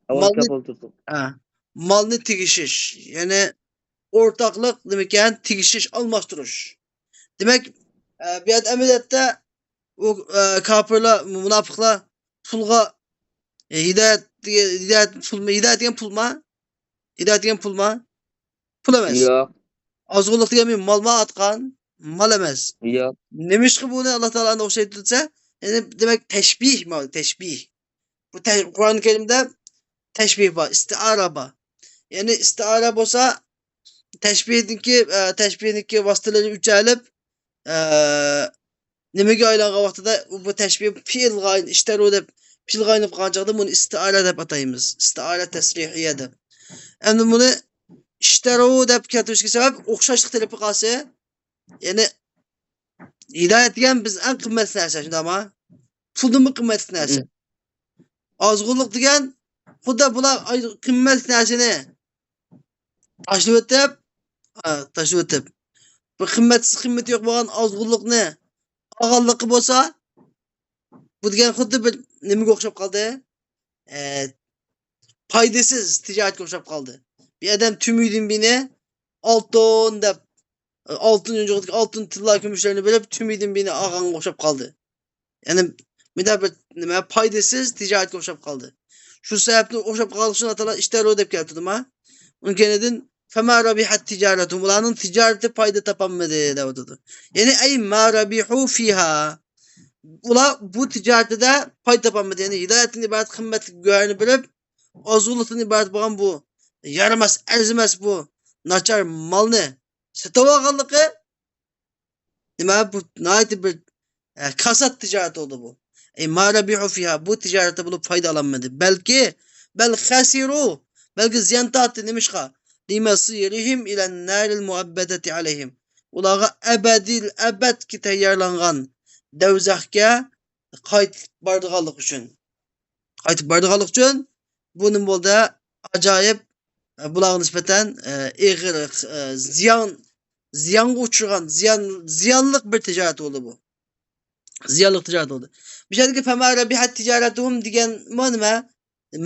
ئاۋاز مالنى، كەپ ئولتۇردۇق. ھە. مالنى تېگىشىش، يەنى ئورتاقلىق نېمىكەن؟ تېگىشىش، ئالماشتۇرۇش. دېمەك، ئە، بۇ يەردە ئەمەلىيەتتە ئۇ، ئە، كاپىرلار، مۇناپىقلار پۇلغا، ئە، ھىدايەت دېگەن، ھىدايەت پۇلمۇ؟ ھىدايەت دېگەن پۇلما؟ ھىدايەت دېگەن پۇلما؟ پۇل ئەمەس. ياق. ئازغۇنلۇق دېگەن مالما ئاتقان؟ مال ئەمەس. ياق. نېمىشقا بۇنى ئاللا تائالا ئوخشايدۇ دېسە، يەنى دېمەك، تەشبىھ، مانا، تەشبىھ. بۇ تە-، قۇرئان كەرىمدە تەشبىھ بار، ئىستىئارە بار. يەنى ئىستىئارە بولسا، تەشبىھنىڭكى، ئە، تەشبىھنىڭكى ۋاسىتىلىرى ئۆچەلىپ، ئە، نېمىگە ئايلانغان ۋاقتىدا، ئۇ، بۇ تەشبىھ پېئىلغا ئىشتەرۇ دەپ، پېئىلغا ئايلىنىپ قالغان چاغدا بۇنى ئىستىئارە دەپ ئاتايمىز. ئىستىئارە تەسرىھىيە دەپ. ئەمدى بۇنى ئىشتەرۇ دەپ كەلتۈرۈشكە سەۋەب، ئوخشاشلىق تېلىپ قالسا، يەنى ھىدايەت دېگەن بىز ئەڭ قىممەتلىك نەرسە، شۇنداقما؟ پۇلدىنمۇ قىممەتلىك نەرسە. مم. ئازغۇنلۇق دېگەن، خۇددى بۇلار ئاي-، قىممەتلىك نەرسىنى تاشلىۋېتىپ، ھە، تاشلىۋېتىپ، بىر قىممەتسىز، قىممىتى يوق بولغان ئازغۇنلۇقنى ئالغانلىقى بولسا، بۇ دېگەن خۇددى بىر نېمىگە ئوخشاپ قالدى؟ ئە، پايدىسىز تىجارەتكە ئوخشاپ قالدى. بىر ئادەم تۈمۈيدىن بىنى ئالتۇن دەپ، ئالتۇن يونچۇقىدىكى ئالتۇن، تىللا، كۈمۈشلەرنى بېرىپ، تۈمۈيدىن بىنى ئالغانغا ئوخشاپ قالدى. يەنى مۇنداق بىر نېمە، پايدىسىز تىجارەتكە ئوخشاپ قالدى. شۇ سەۋەبتىن ئوخشاپ قالغان شۇنى ئاتالار ئىشتەرۇ دەپ كەلتۈردىما؟ ئۇنىڭ كەينىدىن فەما رەبىھەت تىجارەتۇھۇم، ئۇلارنىڭ تىجارىتى پايدا تاپالمىدى دەۋاتىدۇ. يەنى ئەي ما رەبىھۇ فىھا. ئۇلار بۇ تىجارىتىدە پايدا تاپالمىدى. يەنى ھىدايەتتىن ئىبارەت قىممەتلىك گۆھەرنى بېرىپ، ئازغۇنلۇقتىن ئىبارەت بولغان بۇ يارىماس، ئەرزىمەس بۇ ناچار مالنى سېتىۋالغانلىقى نېمە، بۇ ناھايىتى بىر، ئە، كاسات تىجارەت بولدى بۇ. ئەي ما رەبىھۇ فىھا، بۇ تىجارەتتە بولۇپ پايدا ئالالمىدى. بەلكى، بەل خەسىرۇ، بەلكى زىيان تارتتى. نېمىشقا؟ لىمەسىرىھىم ئىلەن نارىل مۇئەببەدەتى ئەلەيھىم. ئۇلارغا ئەبەدىل ئەبەدكە تەييارلانغان دوزاخقا قايتىپ بارىدىغانلىقى ئۈچۈن. قايتىپ بارىدىغانلىقى ئۈچۈن بۇ نېمە بولدى؟ ئاجايىپ، ئە، بۇلارغا نىسبەتەن، ئە، ئېغىر، ئە، زىيان، زىيانغا ئۇچرىغان، زىيان، زىيانلىق بىر تىجارەت بولدى بۇ. زىيانلىق تىجارەت بولدى. بۇ يەردىكى فەما رەبىھەت تىجارەتۇھۇم دېگەنمۇ نېمە؟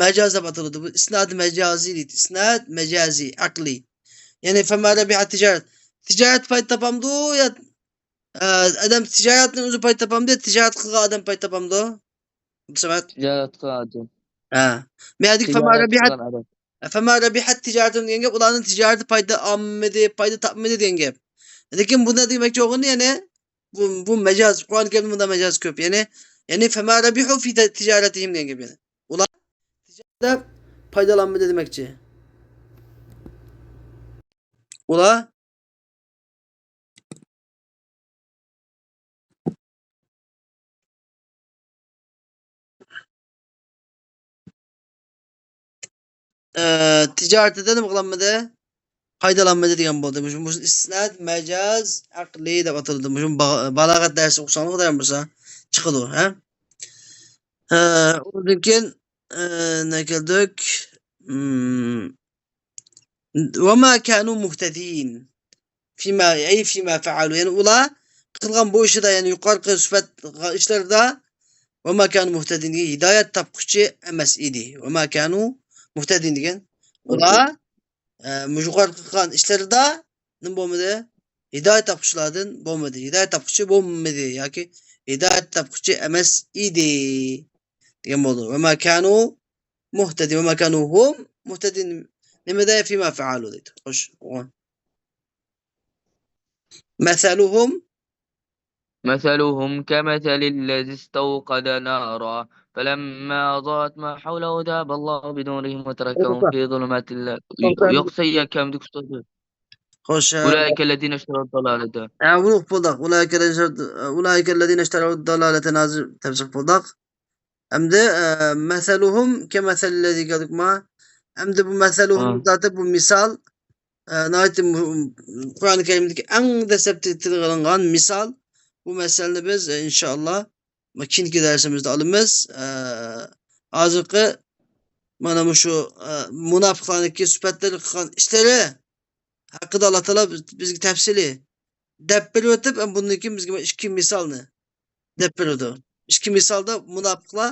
مەجاز دەپ ئاتىلىدۇ. بۇ ئىسناد مەجازىي دەيدۇ. ئىسناد مەجازىي، ئەقلىي. يەنى فەما رەبىھەت تىجارەت. تىجارەت پايدا تاپامدۇ يا، ئە، ئادەم تىجارەتتىن ئۆزى پايدا تاپامدۇ يا تىجارەت قىلغان ئادەم پايدا تاپامدۇ؟ بۇ سەۋەت. تىجارەت قىلغان ئادەم. ھە. مەدىك فەما تىجارەت رەبىھەت، قىلغان ئادەم. فەما رەبىھەت تىجارەتۇھۇم دېگەن گەپ، ئۇلارنىڭ تىجارىتى پايدا ئالمىدى، پايدا تاپمىدى دېگەن گەپ. لېكىن بۇندا دېمەكچى بولغىنى، يەنى بۇ، بۇ مەجاز، قۇرئان كەرىمدە بۇنداق مەجاز كۆپ. يەنى، يەنى فەما رەبىھۇ فى تىجارەتىھىم دېگەن گەپ يەنى. ئۇلار تىجارەتتە پايدىلانمىدى دېمەكچى. ئۇلار ئە، تىجارىتىدە نېمە قىلالمىدى؟ پايدىلانمىدى دېگەن بولدى. مۇشۇ، مۇشۇ ئىسناد مەجاز ئەقلىي دەپ ئاتىلىدۇ. مۇشۇ با-، بالاغەت دەرسى ئوقۇساڭلار خۇدايىم بولسا چىقىدۇ، ھە؟ ئە، ئۇندىن كېيىن، ئە، نە كەلدۇق؟ مم. وما كانوا مهتدين فيما، أي فيما فعلوا. يەنى ئۇلار قىلغان بۇ ئىشىدا، يەنى يۇقىرىقى سۈپەت ئىشلىرىدا وما كانوا مهتدين، ھىدايەت تاپقۇچى ئەمەس ئىدى. وما كانوا مهتدين دېگەن ئۇلار، ئە، يۇقىرىقى قىلغان ئىشلىرىدا نېمە بولمىدى؟ ھىدايەت تاپقۇچىلاردىن بولمىدى. ھىدايەت تاپقۇچى بولمىدى ياكى ھىدايەت تاپقۇچى ئەمەس ئىدى دېگەن بولدى. وما كانوا مهتدين، وما كانوا هم مهتدين. نېمىدە؟ فيما فعلوا دەيدۇ. خوش. مثلهم. مثلهم كمثل الذي استوقد نارا فلما أضاءت ما حوله ذهب الله بنورهم وتركهم في ظلمات لا. يوق، سەن يەكەمدىك ئۇستاز. خوش، ھە. أولئك الذين اشتروا الضلالة. ھە، ئۇلۇغ بولدۇق. أولئك الذين اشتروا، أولئك الذين اشتروا الضلالة، ھازىر تەپسىر بولدۇق. ئەمدى، ئە، مەسەلۇھۇم كەمەسەللەزى كەلدۇقما؟ ئەمدى بۇ مەسەلۇھۇم ھە. زاتى بۇ مىسال، ئە، ناھايىتى مۇ-، قۇرئان كەرىمدىكى ئەڭ دەسلەپتە تىلغا ئېلىنغان مىسال. بۇ مەسەلىنى بىز، ئە، ئىنشائاللا، كېيىنكى دەرسىمىزدە ئالىمىز. ئە، ھازىرقى مانا مۇشۇ، ئە، مۇناپىقلارنىڭكى سۈپەتلىرى، قىلغان ئىشلىرى ھەققىدە ئاللا تائالا بىز-، بىزگە تەپسىلىي دەپ بېرىۋېتىپ، ئەمدى بۇندىن كېيىن بىزگە ئىككى مىسالنى دەپ بېرىدۇ. ئىككى مىسالدا مۇناپىقلار،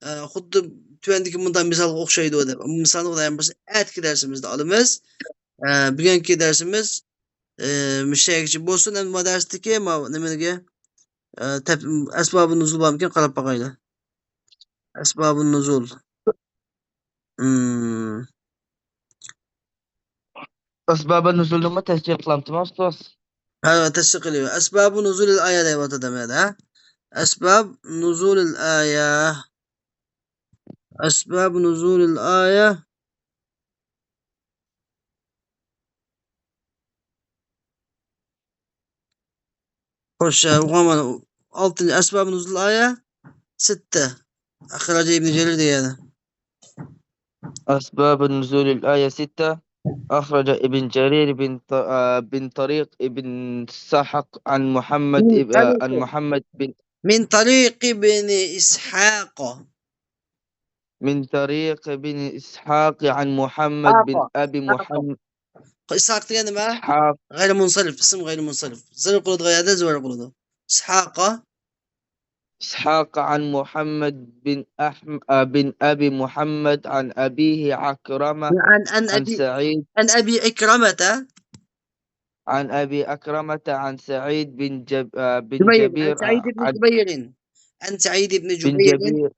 ئە، خۇددى تۆۋەندىكى مۇنداق مىسالغا ئوخشايدۇ دەپ. مىسالنى خۇدايىم بۇيرۇسا ئەتىكى دەرسىمىزدە ئالىمىز. ئە، بۈگۈنكى دەرسىمىز، ئە، مۇشۇ يەرگىچە بولسۇن. ئەمدى ما دەرستىكى ما نېمىگە، ئە، تەپ-، ئەسبابۇ نۇزۇل بارمىكىن، قاراپ باقايلى. ئەسبابۇ نۇزۇل. مم. ئەسبابى نۇزۇلنىمۇ تەسجىل قىلامتىما، ئۇستاز؟ ھە، تەسجىل قىلىۋەر. ئەسبابۇ نۇزۇلىل ئايە دەۋاتىدۇ مەندە، ھە؟ ئەسباب نۇزۇلىل ئايە. ئەسباب نۇزۇلىل ئايە. خوش، ئوقۇڭ مانا. ئالتىنچى، ئەسباب نۇزۇل ئايە ستة. ئەخرەجە ئىبن جەرىر دېگەن. أسباب نزول الآية ستة. أخرج ابن جرير بن ط-، آه، بن طريق ابن إسحاق عن محمد من إب-، آه، عن طريق. محمد بن من طريق ابن إسحاق. من طريق ابن إسحاق عن محمد بن إسحاق. أبي إسحاق. محمد. ئىسھاق دېگەن نېمە؟ إسحاق. غەيرىي مۇنسەرىپ، ئىسىم غەيرىي مۇنسەرىپ. زەرب قىلىدىغان يەردە زەرب قىلىدۇ. إسحاق. إسحاق عن محمد بن أحم-، آه، بن أبي محمد عن أبيه عكرمة عن، عن عن أبي، سعيد. عن أبي عكرمة. عن أبي عكرمة عن سعيد بن جب-، آه، بن جبير، عن جبير، سعيد آه، بن عن جبير. عن سعيد بن بن جبير جبير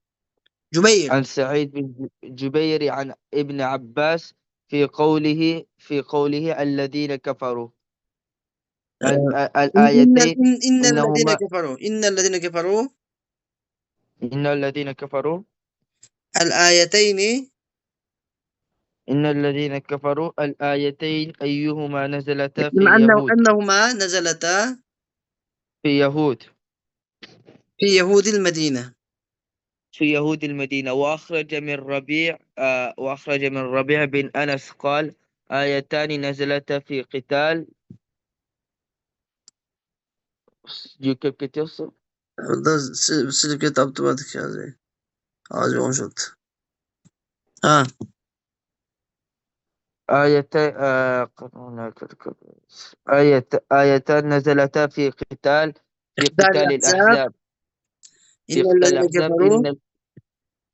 جبير عن سعيد بن ج- جبير عن ابن عباس في قوله في قوله الذين كفروا ال- آه، ال- إن إن الآيتين إن إن الذين إنهما كفروا إن الذين كفروا إن الذين كفروا الآيتين إن الذين كفروا الآيتين أيهما نزلتا في أنه يهود أنهما نزلتا في يهود في يهود المدينة. في يهود المدينة وأخرج من ربيع آه وأخرج من ربيع بن أنس قال آيتان نزلتا في قتال يوكب كتيوسو Burada si- siliketi yaptırmadık yani. Ağacı konuşuldu. Ha. آيتان آه آيت آيتان نزلتا في قتال في قتال الأحزاب في إن قتال الذين الأحزاب كفروا إن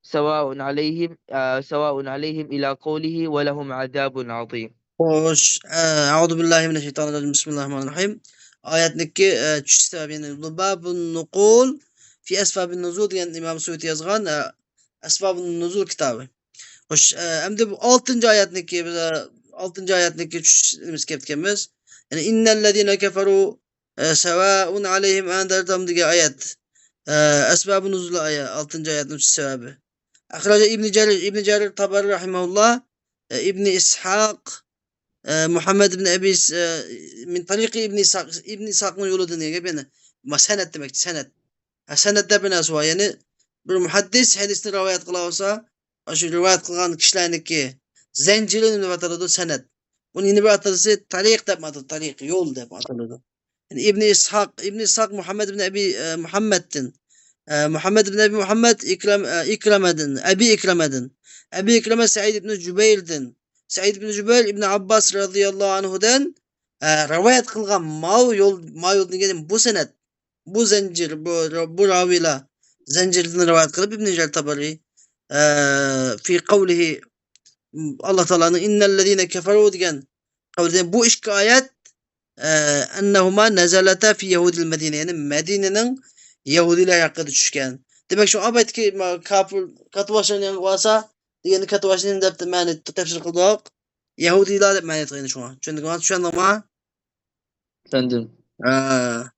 سواء عليهم آه سواء عليهم إلى قوله ولهم عذاب عظيم Xoş. Ee, Euzu billahi mineşşeytanirracim. Bismillahirrahmanirrahim. Ayetniki e, çüş sebebi yani bu Babun Nukul fi Esbabin Nuzul degen İmam Suyuti yazgan e, Esbabun Nuzul kitabı. Xoş, e, endi bu oltinchi oyatniki biz e, oltinchi oyatniki tushunishimiz kerak ekanmiz. Ya'ni innallazina kafaru e, sawaun alayhim anzartahum degan oyat. E, Asbabu nuzul oyat, oltinchi oyatni tushunish sababi. Axraja Ibn Jarir, Ibn Jarir Tabari rahimahullah, e, Ibn Ishaq, e, Muhammad ibn Abi e, min tariqi Ibn Ishaq, Ibn Ishaqning yo'lidan degan yana ma sanad demakchi, sanad. Ha, sanad deb bir narsa bor. Ya'ni bir muhaddis hadisni rivoyat qila olsa, shu rivoyat qilgan kishilarniki zanjiri nima deb ataladi? Sanad. Buni yana bir atalsa tariq deb ataladi, tariq, yo'l deb ataladi. Ya'ni Ibn Ishaq, Ibn Ishaq Muhammad ibn Abi e, Muhammaddan, e, Muhammad ibn Abi Muhammad Ikram, e, Ikramadan, Abi Ikramadan, Abi Ikrama Said ibn Jubayrdan, Said ibn Jubayr ibn Abbas radhiyallahu anhudan e, rivoyat qilgan ma yo'l, ma yo'l degan bu sanad, bu zanjir, bu bu raviylar zanjiridan rivoyat qilib Ibn Jarir Tabariy e, fi qavlihi Alloh taoloning innallazina kafaru degan qavlida bu ikki oyat e, annahuma nazalata fi yahudil madina, ya'ni Madinaning yahudiylar haqida tushgan. Demak shu obaytiki kofir katovoshlarni yangi olsa deganni katovoshlarni deb ma'ni tafsir qildik. Yahudiylar deb ma'ni etgan shunga. Tushundingmi? Tushundingmi? Tushundim. Ha.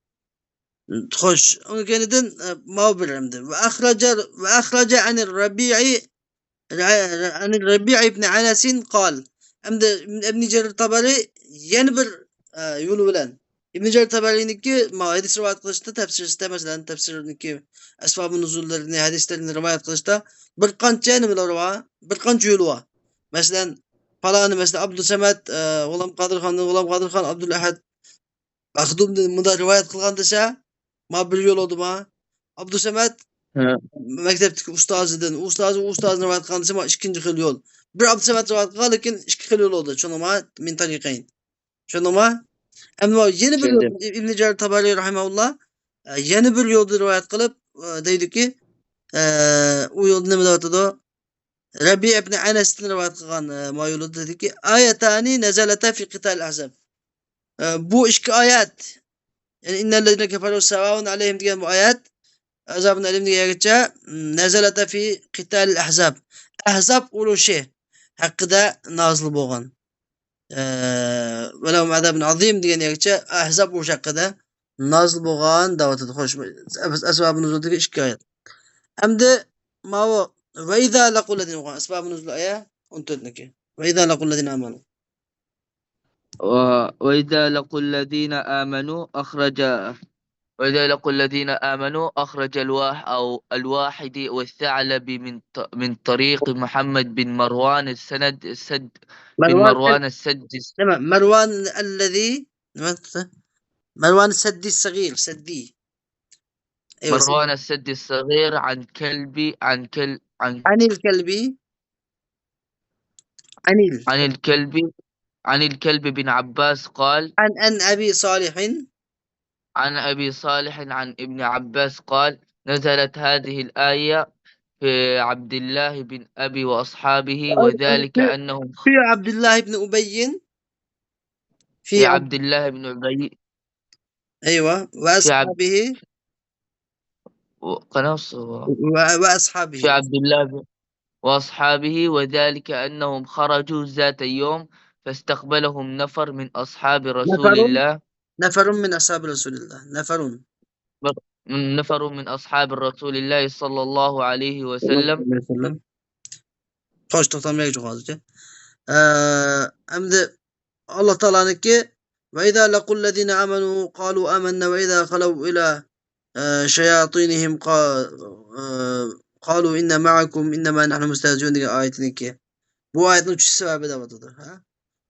Xo'sh, undan keyin e, mau bir endi. Va axraja va axraja anir Rabi'i ra- ra- anir Rabi' ibn Anasin qal. Endi Ibn Jarir Tabari yana bir e, yo'li bilan Ibn Jarir Tabariyniki ma hadis rivoyat qilishda tafsirida masalan tafsirniki asbabu nuzullarini hadislarini rivoyat qilishda bir qancha nimalar bor, bir qancha yo'li bor. Masalan, faloni masalan Abdul Samad, e, G'ulom Qodirxon, G'ulom Qodirxon, Abdul Ahad Maxdumdan munda rivoyat qilgan desa, ma bir yo'l odima. Abdusamad Ha. maktabdagi ustozidan, ustozi ustozidan rivoyat qilgan desa, ma ikkinchi xil yo'l. Bir Abdusamad rivoyat qilgan, lekin ikki xil yo'l oldu. Tushundingmi? Min tariqayn. Tushundingmi? Ammo yana bir yo'l, Tushundim. Ibn Jarir Tabariy rahimahullah e, yana bir yo'lda rivoyat qilib e, deydiki, e, u yo'lda nima deyotidi? Rabi ibn Anasdan rivoyat qilgan e, ma yo'lda dediki, ayatani nazalata fi qital ahzab. E, bu ikki oyat, ya'ni innallazina kafaru sawaun alayhim degan bu oyat, azabun alim degangacha, nazalata fi qital ahzab. Ahzab urushi haqida nozil bo'lgan. E, valahum azabun azim degangacha Ahzab urushi haqida nozil bo'lgan da'vatida. Xo'sh, asbabi nuzuldagi ikki oyat. Endi mavu va iza laqul ladina bo'lgan asbabi nuzul oya o'n to'rtniki. Va iza laqul ladina amanu. و- وإذا لقوا الذين آمنوا أخرج وإذا لقوا الذين آمنوا أخرج الواح أو الواحد والثعلبي من ط- من طريق محمد بن مروان السند السد بن Marwan مروان السد nima? Marwan allazi nima? Marwan saddi sag'ir, saddi. Ewa, مروان السد الصغير عن كلبي عن كل عن Anil Kalbi. Anil. عن الكلبي عن الكلب بن عباس قال An an Abi Salihin. عن أبي صالح عن ابن عباس قال نزلت هذه الآية في عبد الله بن أبي وأصحابه وذلك أنهم Fi Abdullah ibn Ubayyin. في عبد الله بن أبي Eywa. Wa في عبد- ashabihi. و-، قانداق سو-، و-، وأصحابه. في عبد الله بن، وأصحابه، وذلك أنهم خرجوا ذات يوم فاستقبلهم نفر من أصحاب رسول نفر، الله. نفر من أصحاب رسول الله. نفر. بىر، نفر من أصحاب رسول الله صلى الله عليه وسلم. توش، توختام ياق، جوق ھازىرچە. ئە، ئەمدى ئاللا تائالانىڭكى، وإذا لقوا الذين آمنوا قالوا آمنا وإذا خلوا إلى، ئە، شياطينهم قا-، ئە، قالوا إنا معكم إنما نحن مستهزئون دېگەن ئايىتىنىڭكى. بۇ ئايەتنىڭ چۈشۈش سەۋەبى دەۋاتىدۇ. ھە؟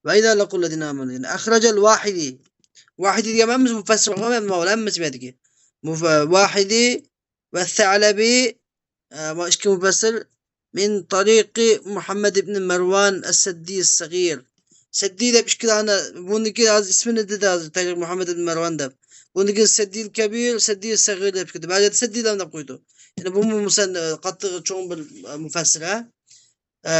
وإذا لقوا الذين آمنوا، يەنى أخرج الواحدي. ۋاھىدى دېگەن ھەممىسى مۇپەسسىر، ھەممىسى بۇ يەردىكى. مۇف-، ۋاھىدى ۋە سەلەبى، ئە، ۋە ئىككى مۇپەسسىر من طريق محمد بن مروان السدي الصغير. سەددى دەپ ئىككى دانە، بۇنىڭكى ھازىر ئىسمىنى دېدى ھازىر، تەرىق مۇھەممەد ئىبن مەرۋان دەپ. بۇنىڭكى سەددىل كەبىر، سەددىل سەغىر دەپ كېتىدۇ. بەزىدە سەددىل دەپ قويىدۇ. يەنى بۇمۇ مۇسەن-، قاتتىق چوڭ بىر، ئە، مۇپەسسىر، ھە. ئە،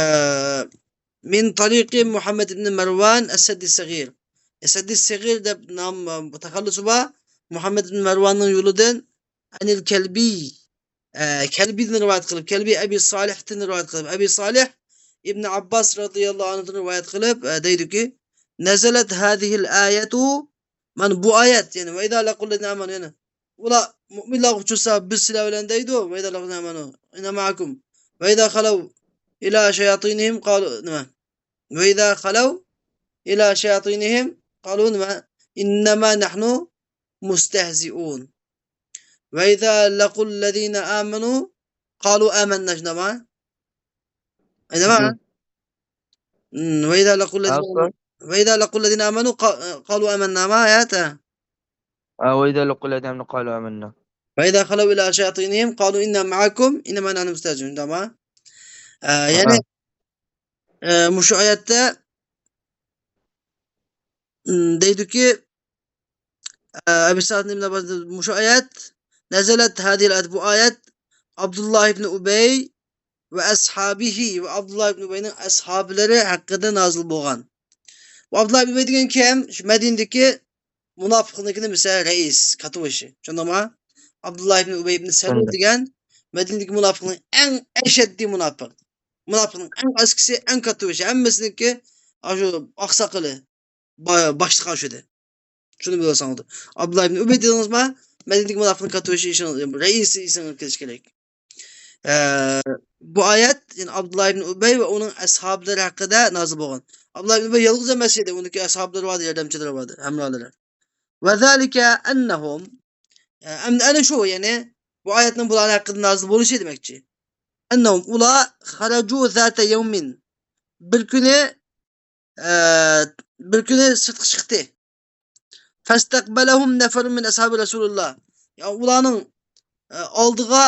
من طريق محمد بن مروان السدي الصغير. سەددى سەغىر دەپ نام، ئە، تەخەللۇسى بار. مۇھەممەد ئىبن مەرۋاننىڭ يولىدىن، عن الكلبي. ئە، كەلبىدىن رىۋايەت قىلىپ، كەلبى ئەبى سالىھتىن رىۋايەت قىلىپ، ئەبى سالىھ ئىبن ئابباس رەزىياللاھۇ ئەنھۇدىن رىۋايەت قىلىپ، ئە، دەيدۇكى، نەزەلەت ھازىھىل ئايەتۇ، مانا بۇ ئايەت، يەنى، ۋە ئىزا لەقۇل لەزىنە ئامەنۇ، يەنى، ئۇلار مۇئمىنلارغا ئۇچرىسا، بىز سىلەر بىلەن دەيدۇ، ۋە ئىزا لەقۇل لەزىنە ئامەنۇ، ئىننا مەئەكۇم، ۋە ئىزا خەلەۋ ئىلا شەياتىنىھىم قالۇ، نېمە؟ ۋە ئىزا خەلەۋ ئىلا شەياتىنىھىم قالۇ، نېمە؟ ئىننەما نەھنۇ مۇستەھزىئۇن. ۋە ئىزا لەقۇل لەزىنە ئامەنۇ قالۇ ئامەننا، شۇنداقما؟ ئەينەما؟ مم. مم، ۋە ئىزا لەقۇل لەزىنە ئامەنۇ، ۋە ئىزا لەقۇل لەزىنە ئامەنۇ قا-، قالۇ ئامەننا، ما ئايەت، ھە؟ ئا، ۋە ئىزا لەقۇل لەزىنە ئامەنۇ قالۇ ئامەننا. ۋە ئىزا خەلەۋ ئىلا شەياتىنىھىم قالۇ ئىننا مەئەكۇم ئىننەما نەھنۇ مۇستەھزىئۇن، شۇنداقما؟ ئە، يەنى، ئە، مۇشۇ ئايەتتە، مم، دەيدۇكى، ئە، ئەبى سەئىد ئىبن ئابباس، مۇشۇ ئايەت، نەزەلەت ھازىھىل ئايەت، بۇ ئايەت ئابدۇللا ئىبن ئۇبەي ۋە ئەسھابىھى، ۋە ئابدۇللا ئىبن ئۇبەينىڭ ئەسھابلىرى ھەققىدە نازىل بولغان. بۇ ئابدۇللا ئىبن ئۇبەي دېگەن كىم؟ شۇ مەدىنىدىكى مۇناپىقنىڭكى نېمىسى، رەئىس، كاتتىباشى. چۈشەندىڭما؟ ئابدۇللا ئىبن ئۇبەي ئىبن سەلۇل دېگەن مەدىنىدىكى مۇناپىقنىڭ ئەڭ ئەشەددىي مۇناپىق. مۇناپىقنىڭ ئەڭ ئەسكىسى، ئەڭ كاتتىباشى، ھەممىسىنىڭكى ئاشۇ ئاقساقىلى، با-، باشلىقى ئاشۇ ئىدى. شۇنى بىلىۋالساڭلار. ئابدۇللا ئىبن ئۇبەي دېدىڭىزما، مەدىنىدىكى مۇناپىقنىڭ كاتتىباشى، ئېسىڭ-، رەئىسى ئېسىڭىزگە كېلىشى كېرەك. ئە، بۇ ئايەت، يەنى ئابدۇللا ئىبن ئۇبەي ۋە ئۇنىڭ ئەسھابلىرى ھەققىدە نازىل بولغان. ئابدۇللا ئىبن ئۇبەي يالغۇز ئەمەس ئىدى، ئۇنىڭكى ئەسھابلىرى بار ئىدى، ياردەمچىلىرى بار ئىدى، ھەمراھلىرى. ۋە زالىكە ئەننەھۇم، ئە، ئەمدى ئەنە شۇ، يەنى بۇ ئايەتنىڭ بۇلار ھەققىدە نازىل بولۇشى دېمەكچى. ئەننەھۇم، ئۇلار، خەرەجۇ زاتە يەۋمىن، بىر كۈنى، ئە، بىر كۈنى سىرتقا چىقتى. فاستقبلهم نفر من أصحاب رسول الله. يا، ئۇلارنىڭ، ئە، ئالدىغا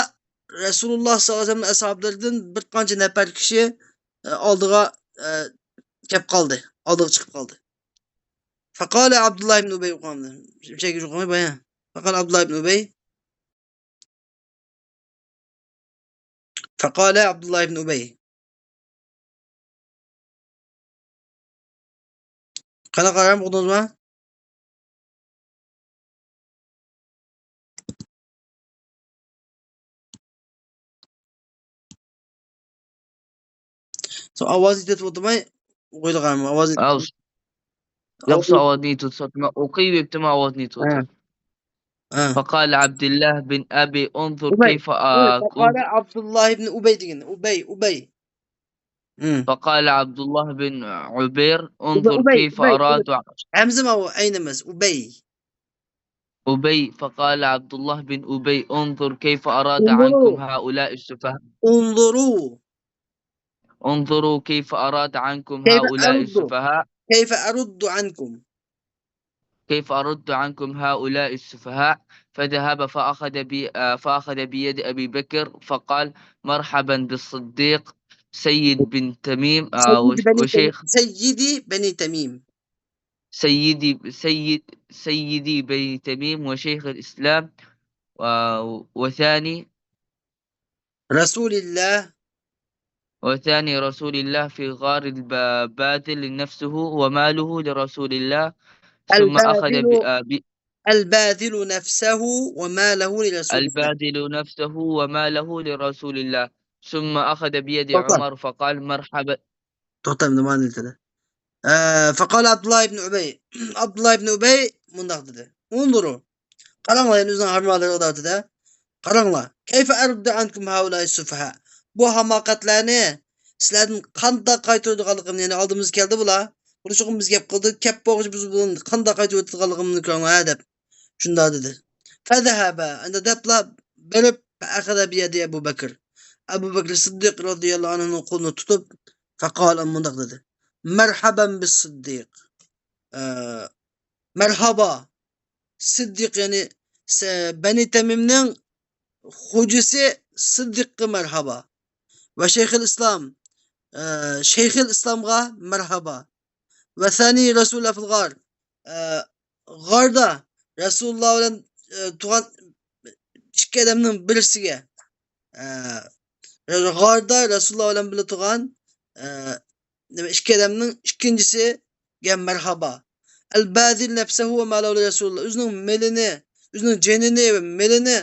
رەسۇلۇللا ساللاللاھۇ ئەلەيھى ۋەسەللەم ئەسھابلىرىدىن بىر قانچە نەپەر كىشى، ئە، ئالدىغا، ئە، كەپ قالدى، ئالدىغا چىقىپ قالدى. فقال عبد الله بن أبي، فقال عبد الله بن أبي، فقال عبد الله بن أبي. قانداق قارام، ئۇقتىڭىزمۇ؟ ئاۋازنى يېتىۋاتماي قويدۇق، ئاۋازنى. ياخشى، ئاۋازنى يېتىۋاتسا، مەن ئوقۇۋېتىپتىمەن، ئاۋازنى يېتىۋاتىدۇ. ھە. فقال عبد الله بن أبي انظر كيف، ئۇبەي، فقال عبد الله بن أبي دېگىن. ئۇبەي، ئۇبەي. فقال عبد الله بن عبير انظر كيف أراد. ھەمزە ماۋۇ، ئەينىمىز، ئۇبەي. أبي، فقال عبد الله بن أبي انظر كيف أراد عنكم هؤلاء السفهاء. انظروا. انظروا كيف أراد عنكم هؤلاء السفهاء. كيف أرد عنكم. كيف أرد عنكم هؤلاء السفهاء. فذهب فأخذ بي-، آه، فأخذ بيد أبي بكر فقال: مرحبا بالصديق سيد بن تميم، آه، سيد بني تميم. سيد بني تميم. سيدي، سيد، سيدي بني تميم وشيخ الإسلام، و-، وثاني رسول الله. وثاني رسول الله في غار الب-، باذل نفسه وماله لرسول الله، ثم أخذ الباذل، ب-، آه، ب-، الباذل نفسه وماله لرسول الله. الباذل نفسه وماله لرسول الله. ثم أخذ بيد توختا. عمر فقال: مرحبا. توختا، ئەمدى مانا نېمە دېدى. ئە، فقال عبد الله بن أبي. ئابدۇللا ئىبن ئۇبەي مۇنداق دېدى. انظروا. قاراڭلار، يەنە ئۆزىنىڭ ھەمراھلىرىغا دەۋاتىدۇ. قاراڭلار. كيف أرد عنكم هؤلاء السفهاء. بۇ ھاماقەتلەرنى سىلەردىن قانداق قايتۇرىدىغانلىقىمنى، يەنى ئالدىمىزغا كەلدى بۇلار. بۇنىڭ ئۈچۈن بىزگە گەپ قىلدى. كەپ بولغۇچە بىز بۇلارنى قانداق قايتۇرۇۋېتىدىغانلىقىمنى كۆرۈڭلار دەپ. شۇنداق دېدى. فذهبا، ئەمدى دەپلا بېرىپ، فأخذ بيد أبو بكر. ئەبۇ بەكرى سىددىق رەزىياللاھۇ ئەنھۇنىڭ قولىنى تۇتۇپ، فقال، مۇنداق دېدى. مرحبا بالصديق. ئە، مەرھابا. سىددىق، يەنى سە-، بەنى تەمىمنىڭ خوجىسى سىددىققا مەرھابا. ۋە شەيخىل ئىسلام، ئە، شەيخىل ئىسلامغا مەرھابا. ۋە سانى رەسۇلىللا فىل غار، ئە، غاردا رەسۇلۇللا بىلەن، ئە، تۇرغان ئىككى ئادەمنىڭ بىرسىگە، ئە، غاردا رەسۇلۇللا بىلەن بىللە تۇرغان، ئە، نېمە، ئىككى ئادەمنىڭ ئىككىنچىسىگە مەرھابا. ئەل باذىل نەفسەھۇ ۋە مالەھۇ لىرەسۇلىللا. ئۆزىنىڭ مېلىنى، ئۆزىنىڭ جېنىنى ۋە مېلىنى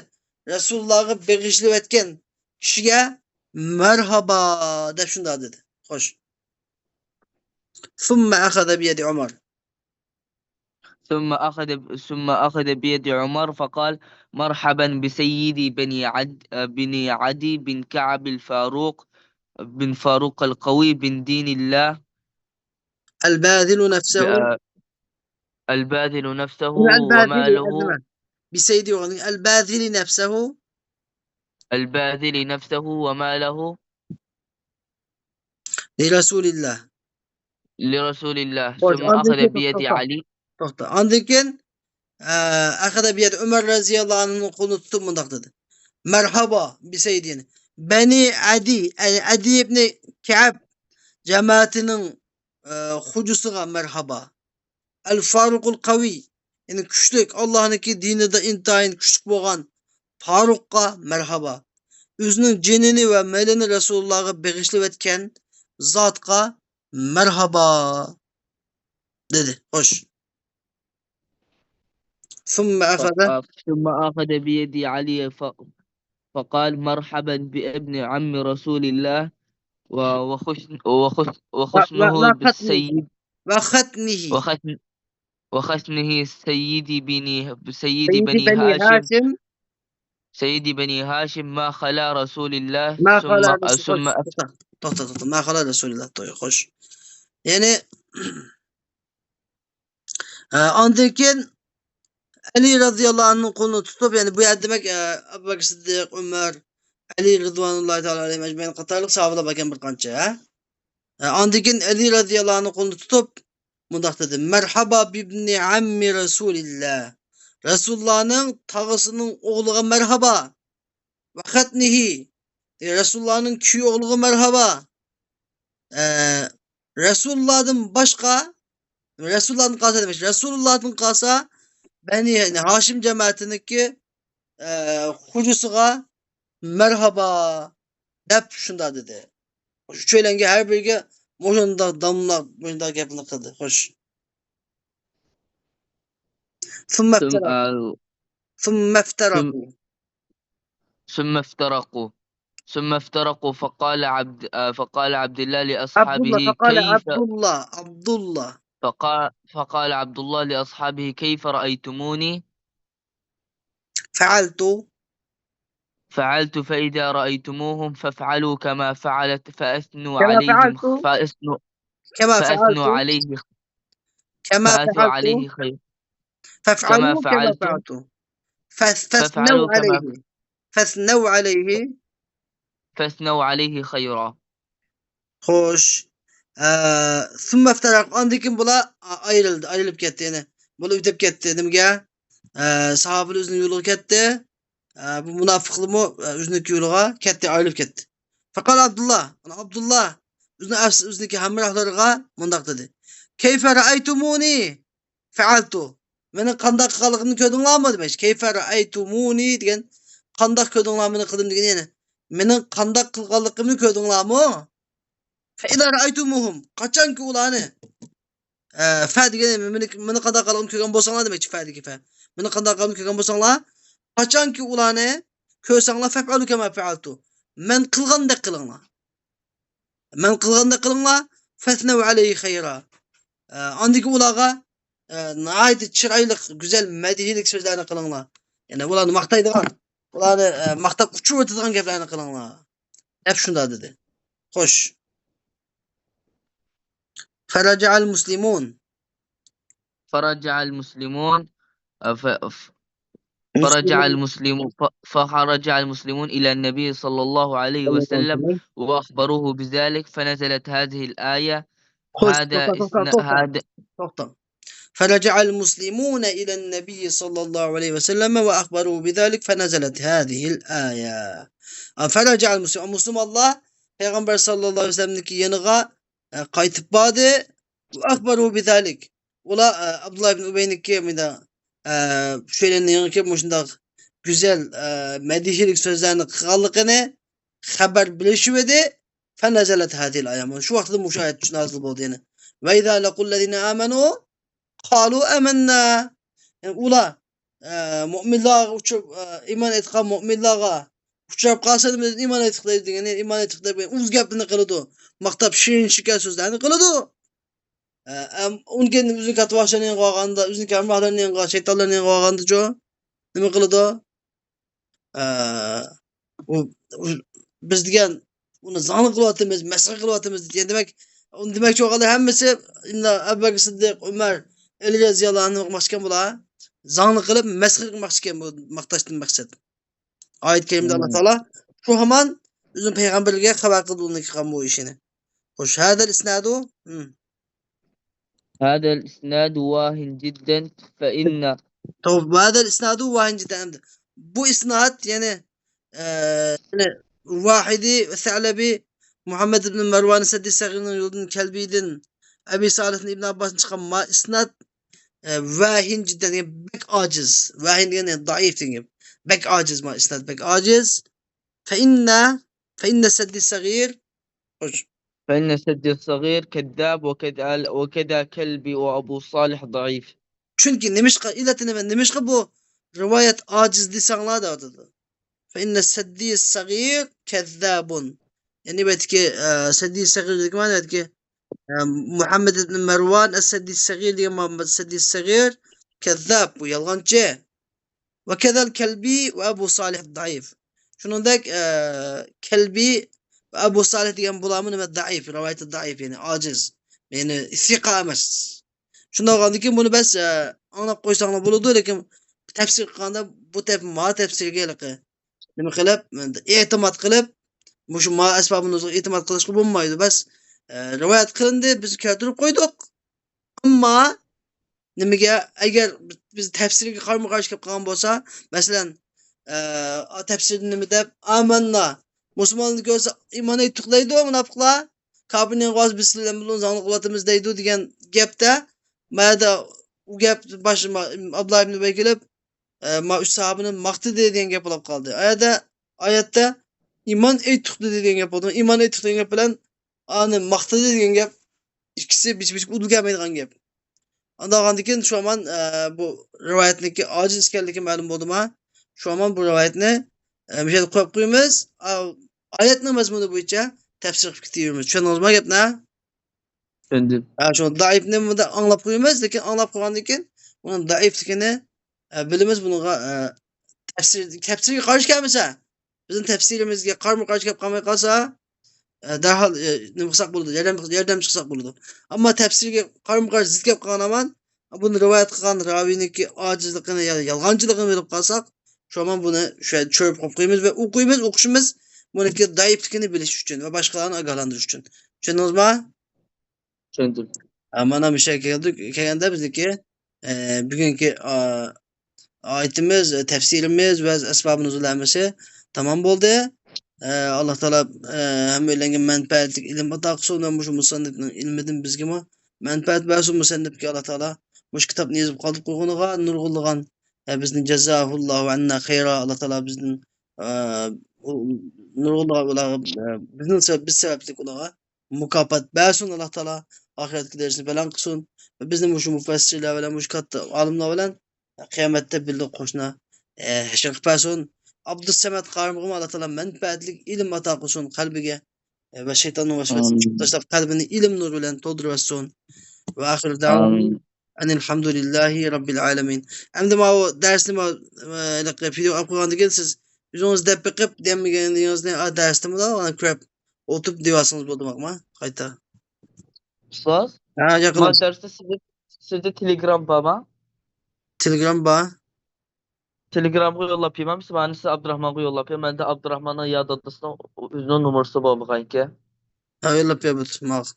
رەسۇلۇللاغا بېغىشلىۋەتكەن كىشىگە مەرھابا دەپ شۇنداق دېدى. خوش. ثم أخذ بيد عمر. ثم أخذ، ثم أخذ بيد عمر فقال: مرحبا بسيدي بني عد-، بني عدي بن كعب الفاروق، بن فاروق القوي بن دين الله. الباذل نفسه. ب-، الباذل نفسه الباذل، وماله. بسيدي، الباذل نفسه. الباذل نفسه وماله لرسول الله. لرسول الله. خوش، ثم ئاندىن أخذ كېيىن بيد توختا. علي. توختا. ئاندىن كېيىن، ئە، ئەخەزە بىيەدى ئۆمەر رەزىياللاھۇ ئەنھۇنىڭ قولىنى تۇتۇپ مۇنداق دېدى. مەرھابا بىسەييىدىنا. بەنى ئەدى، يەنى ئەدى ئىبنى كەئب جەمەتىنىڭ، ئە، خوجىسىغا مەرھابا. ئەل فاروقۇل قەۋىي، يەنى كۈچلۈك، ئاللاھنىڭكى دىنىدا ئىنتايىن كۈچلۈك بولغان پاروققا مەرھابا. ئۆزىنىڭ جېنىنى ۋە مېلىنى رەسۇلۇللاھقا بېغىشلىۋەتكەن زاتقا مەرھابا دېدى. خوش. ثم أخذ. ثم أخذ بيد علي ف-، فقال: مرحبا بابن عم رسول الله و-، وخش-، وخش-، و-، وخشنه و-، وختنه. بالسيد وختنه. وختن-، وختنه سيد بني، سيد سيد بني بني هاشم. هاشم. سيد بني هاشم ما خلا رسول الله. ما ثم، خلا رسول، ثم توختا، توختا، توختا. ما خلا رسول الله. توي، خوش. يەنى، ئە، ئاندىن كېيىن ئەلى رەزىياللاھۇ ئەنھۇنىڭ قولىنى تۇتۇپ، يەنى بۇ يەردە دېمەك، ئە، ئەبۇ بەكىر سىددىق، ئۆمەر، ئەلى رىزۋانۇللاھى تائالا ئەلەيھىم ئەجمەئىن قاتارلىق ساھابىلار باركەن بىر قانچە، ھە؟ ئە، ئاندىن كېيىن ئەلى رەزىياللاھۇ ئەنھۇنىڭ قولىنى تۇتۇپ مۇنداق دېدى: مەرھابا بىبنى ئەممى رەسۇلىللا. رەسۇلۇللانىڭ تاغىسىنىڭ ئوغلىغا مەرھابا. ۋە خەتنىھى. رەسۇلۇللانىڭ كۈيئوغلىغا مەرھابا. ئە، رەسۇلۇللادىن باشقا، رەسۇلۇللادىن قالسا دېمەكچى، رەسۇلۇللادىن قالسا، بەنى، يەنى ھاشىم جەمەتىنىڭكى، ئە، خوجىسىغا مەرھابا دەپ شۇنداق دېدى. ئۈچەيلەنگە ھەر بىرىگە مۇشۇنداق داملاپ، مۇشۇنداق گەپنى قىلدى. خوش. ثم ثم، افترقوا. آه، ثم افترقوا. ثم افترقوا. ثم افترقوا فقال عبد، آه، فقال عبد الله عبد الله، لأصحابه: فقال كيف، عبد الله، عبد الله. فقا-، فقال عبد الله لأصحابه: كيف رأيتموني؟ فعلت. فعلت، فإذا رأيتموهم فافعلوا كما فعلت، فأثنوا كما عليهم، فعلت. فأثنوا، كما فأثنوا فعلت. عليه، كما فأثنوا فعلت. عليه خير. فافعلوا كما كما فعلتم. فعلت. فاث-، فاثنوا فافعلوا كما عليه. فاثنوا عليه. فاثنوا عليه خيرا. خوش. ئە، ثم افترقوا. ئاندىن كېيىن بۇلار ئا-، ئايرىلدى، ئايرىلىپ كەتتى يەنە. بۇلار ئۆتۈپ كەتتى. نېمىگە؟ ئە، ساھابىلەر ئۆزىنىڭ يولىغا كەتتى. ئە، بۇ مۇناپىقلارمۇ، ئە، ئۆزىنىڭكى يولىغا كەتتى، ئايرىلىپ كەتتى. فقال عبد الله، ئابدۇللا ئۆزىنىڭ ئەپس-، ئۆزىنىڭكى ھەمراھلىرىغا مۇنداق دېدى: كيف رأيتموني فعلت. مېنىڭ قانداق قىلغانلىقىمنى كۆردۈڭلارمۇ دېمەكچى. كيف رأيتموني دېگەن، قانداق كۆردۈڭلار مېنى قىلدىم دېگىنى يەنى. مېنىڭ قانداق قىلغانلىقىمنى كۆردۈڭلارمۇ؟ فإذا رأيتموهم، قاچانكى ئۇلارنى، ئە، فە دېگەن مېنى، مېنى قانداق قىلغىنىمنى كۆرگەن بولساڭلار دېمەكچى، فە دېگەن فە. مېنى قانداق قىلغىنىمنى كۆرگەن بولساڭلار، قاچانكى ئۇلارنى كۆرسەڭلار، فەفئەلۇ كەما فەئەلتۇ. مەن قىلغاندەك قىلىڭلار. مەن قىلغاندەك قىلىڭلار. فەسنەۋ ئەلەيھى خەيرا. ئە، ئاندىن كېيىن ئۇلارغا، ئە، ناھايىتى چىرايلىق، گۈزەل، مەدھىيلىك سۆزلەرنى قىلىڭلار. يەنى ئۇلارنى ماختايدىغان، ئۇلارنى، ئە، ماختاپ ئۇچۇرۇۋېتىدىغان گەپلەرنى قىلىڭلار، دەپ شۇنداق دېدى. خوش. فرجع المسلمون. فرجع المسلمون، ف-، ف-، فرجع المسلمون، ف-، فرجع المسلمون إلى النبي صلى الله عليه وسلم وأخبروه بذلك، فنزلت هذه الآية. خوش، هذا توختا، توختا، إسنا-، توختا. هذا توختا. فرجع المسلمون إلى النبي صلى الله عليه وسلم وأخبروه بذلك، فنزلت هذه الآية. فرجع المسلمون، مۇسۇلمانلار پەيغەمبەر ساللاللاھۇ ئەلەيھى ۋەسەللەمنىڭكى يېنىغا، ئە، قايتىپ باردى. وأخبروه بذلك. ئۇلار، ئە، ئابدۇللا ئىبن ئۇبەينىڭكى مۇنداق، ئە، شۇ يەرنىڭ يېنىغا كېلىپ مۇشۇنداق گۈزەل، ئە، مەدھىيلىك سۆزلەرنى قىلغانلىقىنى خەۋەر بىلىشىۋىدى. فنزلت هذه الآية. شۇ ۋاقىتتا مۇشۇ ئايەت نازىل بولدى يەنە. وإذا لقوا الذين آمنوا قالوا آمنا. يەنى ئۇلار، ئە، مۆمىنلارغا ئۇچراپ، ئە، ئىمان ئېيتقان مۆمىنلارغا ئۇچراپ قالسا، نېمە، ئىمان ئېيتتۇق دەيدۇ، يەنى ئىمان ئېيتتۇق دەپ ئۇز گەپلەرنى قىلىدۇ. ماختاپ شېرىن شېكەر سۆزلەرنى قىلىدۇ. ئە، ئەم، ئۇنىڭ كېيىن ئۆزىنىڭ كاتتىباشلىرىنىڭ يېنىغا بارغاندا، ئۆزىنىڭ ھەمراھلىرىنىڭ يېنىغا، شەيتانلىرىنىڭ يېنىغا بارغاندىچۇ نېمە قىلىدۇ؟ ئە، ئۇ، ئۇ، بىز دېگەن ئۇنى زاڭلىق قىلىۋاتىمىز، مەسخىرە قىلىۋاتىمىز دېگەن دېمەك، ئۇنى دېمەكچى بولغانلار ھەممىسى ئەبۇ بەكرى سىددىق، ئۆمەر، ئەلى رەزىياللاھۇ ئەنھۇ قىلماقچى ئىكەن بۇلار. زاڭلىق قىلىپ، مەسخىرە قىلماقچى ئىكەن بۇ ماختاشتىن مەقسەت. ئايەت كەرىمىدە ئاللا تائالا شۇ ھامان ئۆزىنىڭ پەيغەمبىرىگە خەۋەر قىلدى ئۇنىڭكى قىلغان بۇ ئىشىنى. خوش، هذا الإسناد. هذا الإسناد واهٍ جدًا، فإن توب، هذا الإسناد واهٍ جدًا. بۇ ئىسناد، يەنى، ئە، يەنى ۋاھىدى، سەلەبى، مۇھەممەد ئىبن مەرۋان سەددى سەغىرنىڭ يولىدىن، كەلبىدىن، ئەبى سالىھتىن، ئىبن ئابباستىن چىققان ما ئىسناد، ئە، ۋاھىن جىددەن، يەنى بەك ئاجىز. ۋاھىن دېگەن، يەنى زەئىپ دېگەن گەپ. بەك ئاجىز ما ئىسناد، بەك ئاجىز. فإن، فإن سەددى سەغىر. خوش. فإن سدي الصغير كذاب وكذا، وكذا كلبي وأبو صالح ضعيف. چۈنكى نېمىشقا، ئىللىتى نېمە؟ نېمىشقا بۇ رىۋايەت ئاجىز دېسەڭلار دەۋاتىدۇ. فإن سدي الصغير كذاب. يەنى بۇ يەردىكى، ئە، سەددى سەغىر دېگەن مانا بۇ يەردىكى، ئە، مۇھەممەد ئىبن مەرۋان ئەس-سەددى سەغىر دېگەن مۇھەممەد سەددى سەغىر كەززاب، بۇ يالغانچى. وكذا الكلبي وأبو صالح ضعيف. شۇنىڭدەك، ئە، كەلبى ۋە ئەبۇ سالىھ دېگەن بۇلارمۇ نېمە، زەئىپ، رىۋايىتى زەئىپ، يەنى ئاجىز. يەنى سىقا ئەمەس. شۇنداق بولغاندىكىن بۇنى بەس، ئە، ئاڭلاپ قويساڭلار بولىدۇ، لېكىن تەپسىر قىلغاندا بۇ تەپ-، ما تەپسىرگە ھېلىقى نېمە قىلىپ، ئېتىماد قىلىپ، مۇشۇ ما ئەسبابۇن نۇزۇلغا ئېتىماد قىلىشقا بولمايدۇ. بەس، ئە، رىۋايەت قىلىندى، بىز كەلتۈرۈپ قويدۇق. ئەمما نېمىگە، ئەگەر بىز تەپسىرگە قارىمۇ قارشى كەپ قالغان بولسا، مەسىلەن، ئە، تەپسىردە نېمە دەپ، ئامەننا، مۇسۇلماننى كۆرسە ئىمان ئېيتتۇق دەيدۇ مۇناپىقلار. كاپىرنى كۆرسە بىز سىلەر بىلەن زاڭلىق قىلىۋاتىمىز دەيدۇ دېگەن گەپتە، مادا ئۇ گەپ باش-، ما-، ئابدۇللا ئىبن ئۇبەي كېلىپ، ئە، ما ئۈچ ساھابىنى ماختىدى دېگەن گەپ بولۇپ قالدى. ئايەتتە، ئايەتتە ئىمان ئېيتتۇق دېگەن گەپ بولدى. ئىمان ئېيتتۇق دېگەن گەپ بىلەن ئانى ماختىدى دېگەن گەپ ئىككىسى بېشى-بېشىگە ئۇدۇل كەلمەيدىغان گەپ. ئانداق بولغاندىكىن شۇ ھامان، ئە، بۇ رىۋايەتنىڭكى ئاجىز ئىكەنلىكى مەلۇم بولدىما؟ شۇ ھامان بۇ رىۋايەتنى، ئە، مۇشۇ يەردە قويۇپ قويىمىز. ئا-، ئايەتنىڭ مەزمۇنى بويىچە تەپسىر قىلىپ كېتىۋېرىمىز. چۈشەندىڭىزمۇ گەپنى؟ چۈشەندىم. ھە، شۇ زەئىپنى مۇنداق ئاڭلاپ قويىمىز، لېكىن ئاڭلاپ قويغاندىن كېيىن ئۇنىڭ زەئىپلىكىنى، ئە، بىلىمىز بۇنىڭغا، ئە، تەپسىر، تەپسىرگە قارشى كەلمىسە، بىزنىڭ تەپسىرىمىزگە قارىمۇ قارشى كەپ قالماي قالسا، ئە، دەرھال، ئە، نېمە قىلساق بولىدۇ، ياردەم، ياردەمچى قىلساق بولىدۇ. ئەمما تەپسىرگە قارىمۇ قارشى زىت كەپ قالغان ھامان، بۇنى رىۋايەت قىلغان راۋىنىڭكى ئاجىزلىقىنى يا يالغانچىلىقىنى بىلىپ قالساق، شۇ ھامان بۇنى شۇ يەردە چۆرۈپ قويۇپ قويىمىز ۋە ئوقۇيمىز، ئوقۇشىمىز بۇنىڭكى زەئىپلىكىنى بىلىش ئۈچۈن ۋە باشقىلارنى ئاگاھلاندۇرۇش ئۈچۈن. چۈشەندىڭىزمۇ؟ چۈشەندىم. ھە، مانا مۇشۇ يەرگە كەلدۇق. كەلگەندە بىزنىڭكى، ئە، بۈگۈنكى، ئا، ئايىتىمىز، تەپسىرىمىز ۋە ئەسباب نۇزۇل ھەممىسى تامام بولدى. ئە، ئاللا تائالا، ئە، ھەممەيلەنگە مەنپەئەتلىك ئىلىم ئاتا قىلسۇن ۋە مۇشۇ مۇسەننىپنىڭ ئىلمىدىن بىزگىمۇ مەنپەئەت بەرسۇن. مۇسەننىپكە ئاللا تائالا مۇشۇ كىتابنى يېزىپ قالدۇرۇپ قويغىنىغا نۇرغۇنلىغان، ئە، بىزنى جازاھۇللاھۇ ئەننا خەيرا، ئاللا تائالا بىزدىن، ئە، ئۇ، نۇرغۇنلىغان ئۇلارغا، ئە، بىزنىڭ سەۋەب، بىز سەۋەبلىك ئۇلارغا مۇكاپات بەرسۇن ئاللا تائالا. ئاخىرەتتىكى دەرىجىسىنى بەلەن قىلسۇن. بىزنى مۇشۇ مۇپەسسىرلەر بىلەن، مۇشۇ كاتتا ئالىملار بىلەن قىيامەتتە بىللە قوشنا، ئە، ھەشر قىلىپ بەرسۇن. ئابدۇسەمەت قارىمغىمۇ ئاللا تائالا مەنپەئەتلىك ئىلىم ئاتا قىلسۇن قەلبىگە، ئە، ۋە شەيتاننىڭ ۋەسۋەسىسىنى تاشلاپ، قەلبىنى ئىلىم نۇرى بىلەن تولدۇرۇۋەتسۇن. ۋە ئاخىر دەۋانا ئەنىلھەمدۇلىللاھى رەببىل ئالەمىن. ئەمدى ماۋۇ دەرسنى ما-، ھېلىقى ۋىدېئو ئېلىپ قويغاندىن كېيىن سىز ئۆزىڭىز دەپ بېقىپ، دېمىگىنىڭىزنى، ئا، دەرستىمۇ كۆرۈپ ئولتۇرۇپ دېۋالسىڭىز بولىدۇ، ماقۇلما؟ قايتا. ئۇستاز، ھە، ياقىن. ما دەرستە سىزدە، سىزدە تېلېگرام بارما؟ تېلېگرام بار. تېلېگرامغا يوللاپ بېرەمسىز؟ مانا سىز ئابدۇراخمانغا يوللاپ بېرىڭ. مەندە ئابدۇراخماننىڭ يا دادىسىنىڭ ئۆزىنىڭ نومۇرىسى بولمىغانىكەن. ھە، يوللاپ بېرىڭ، ماقۇل.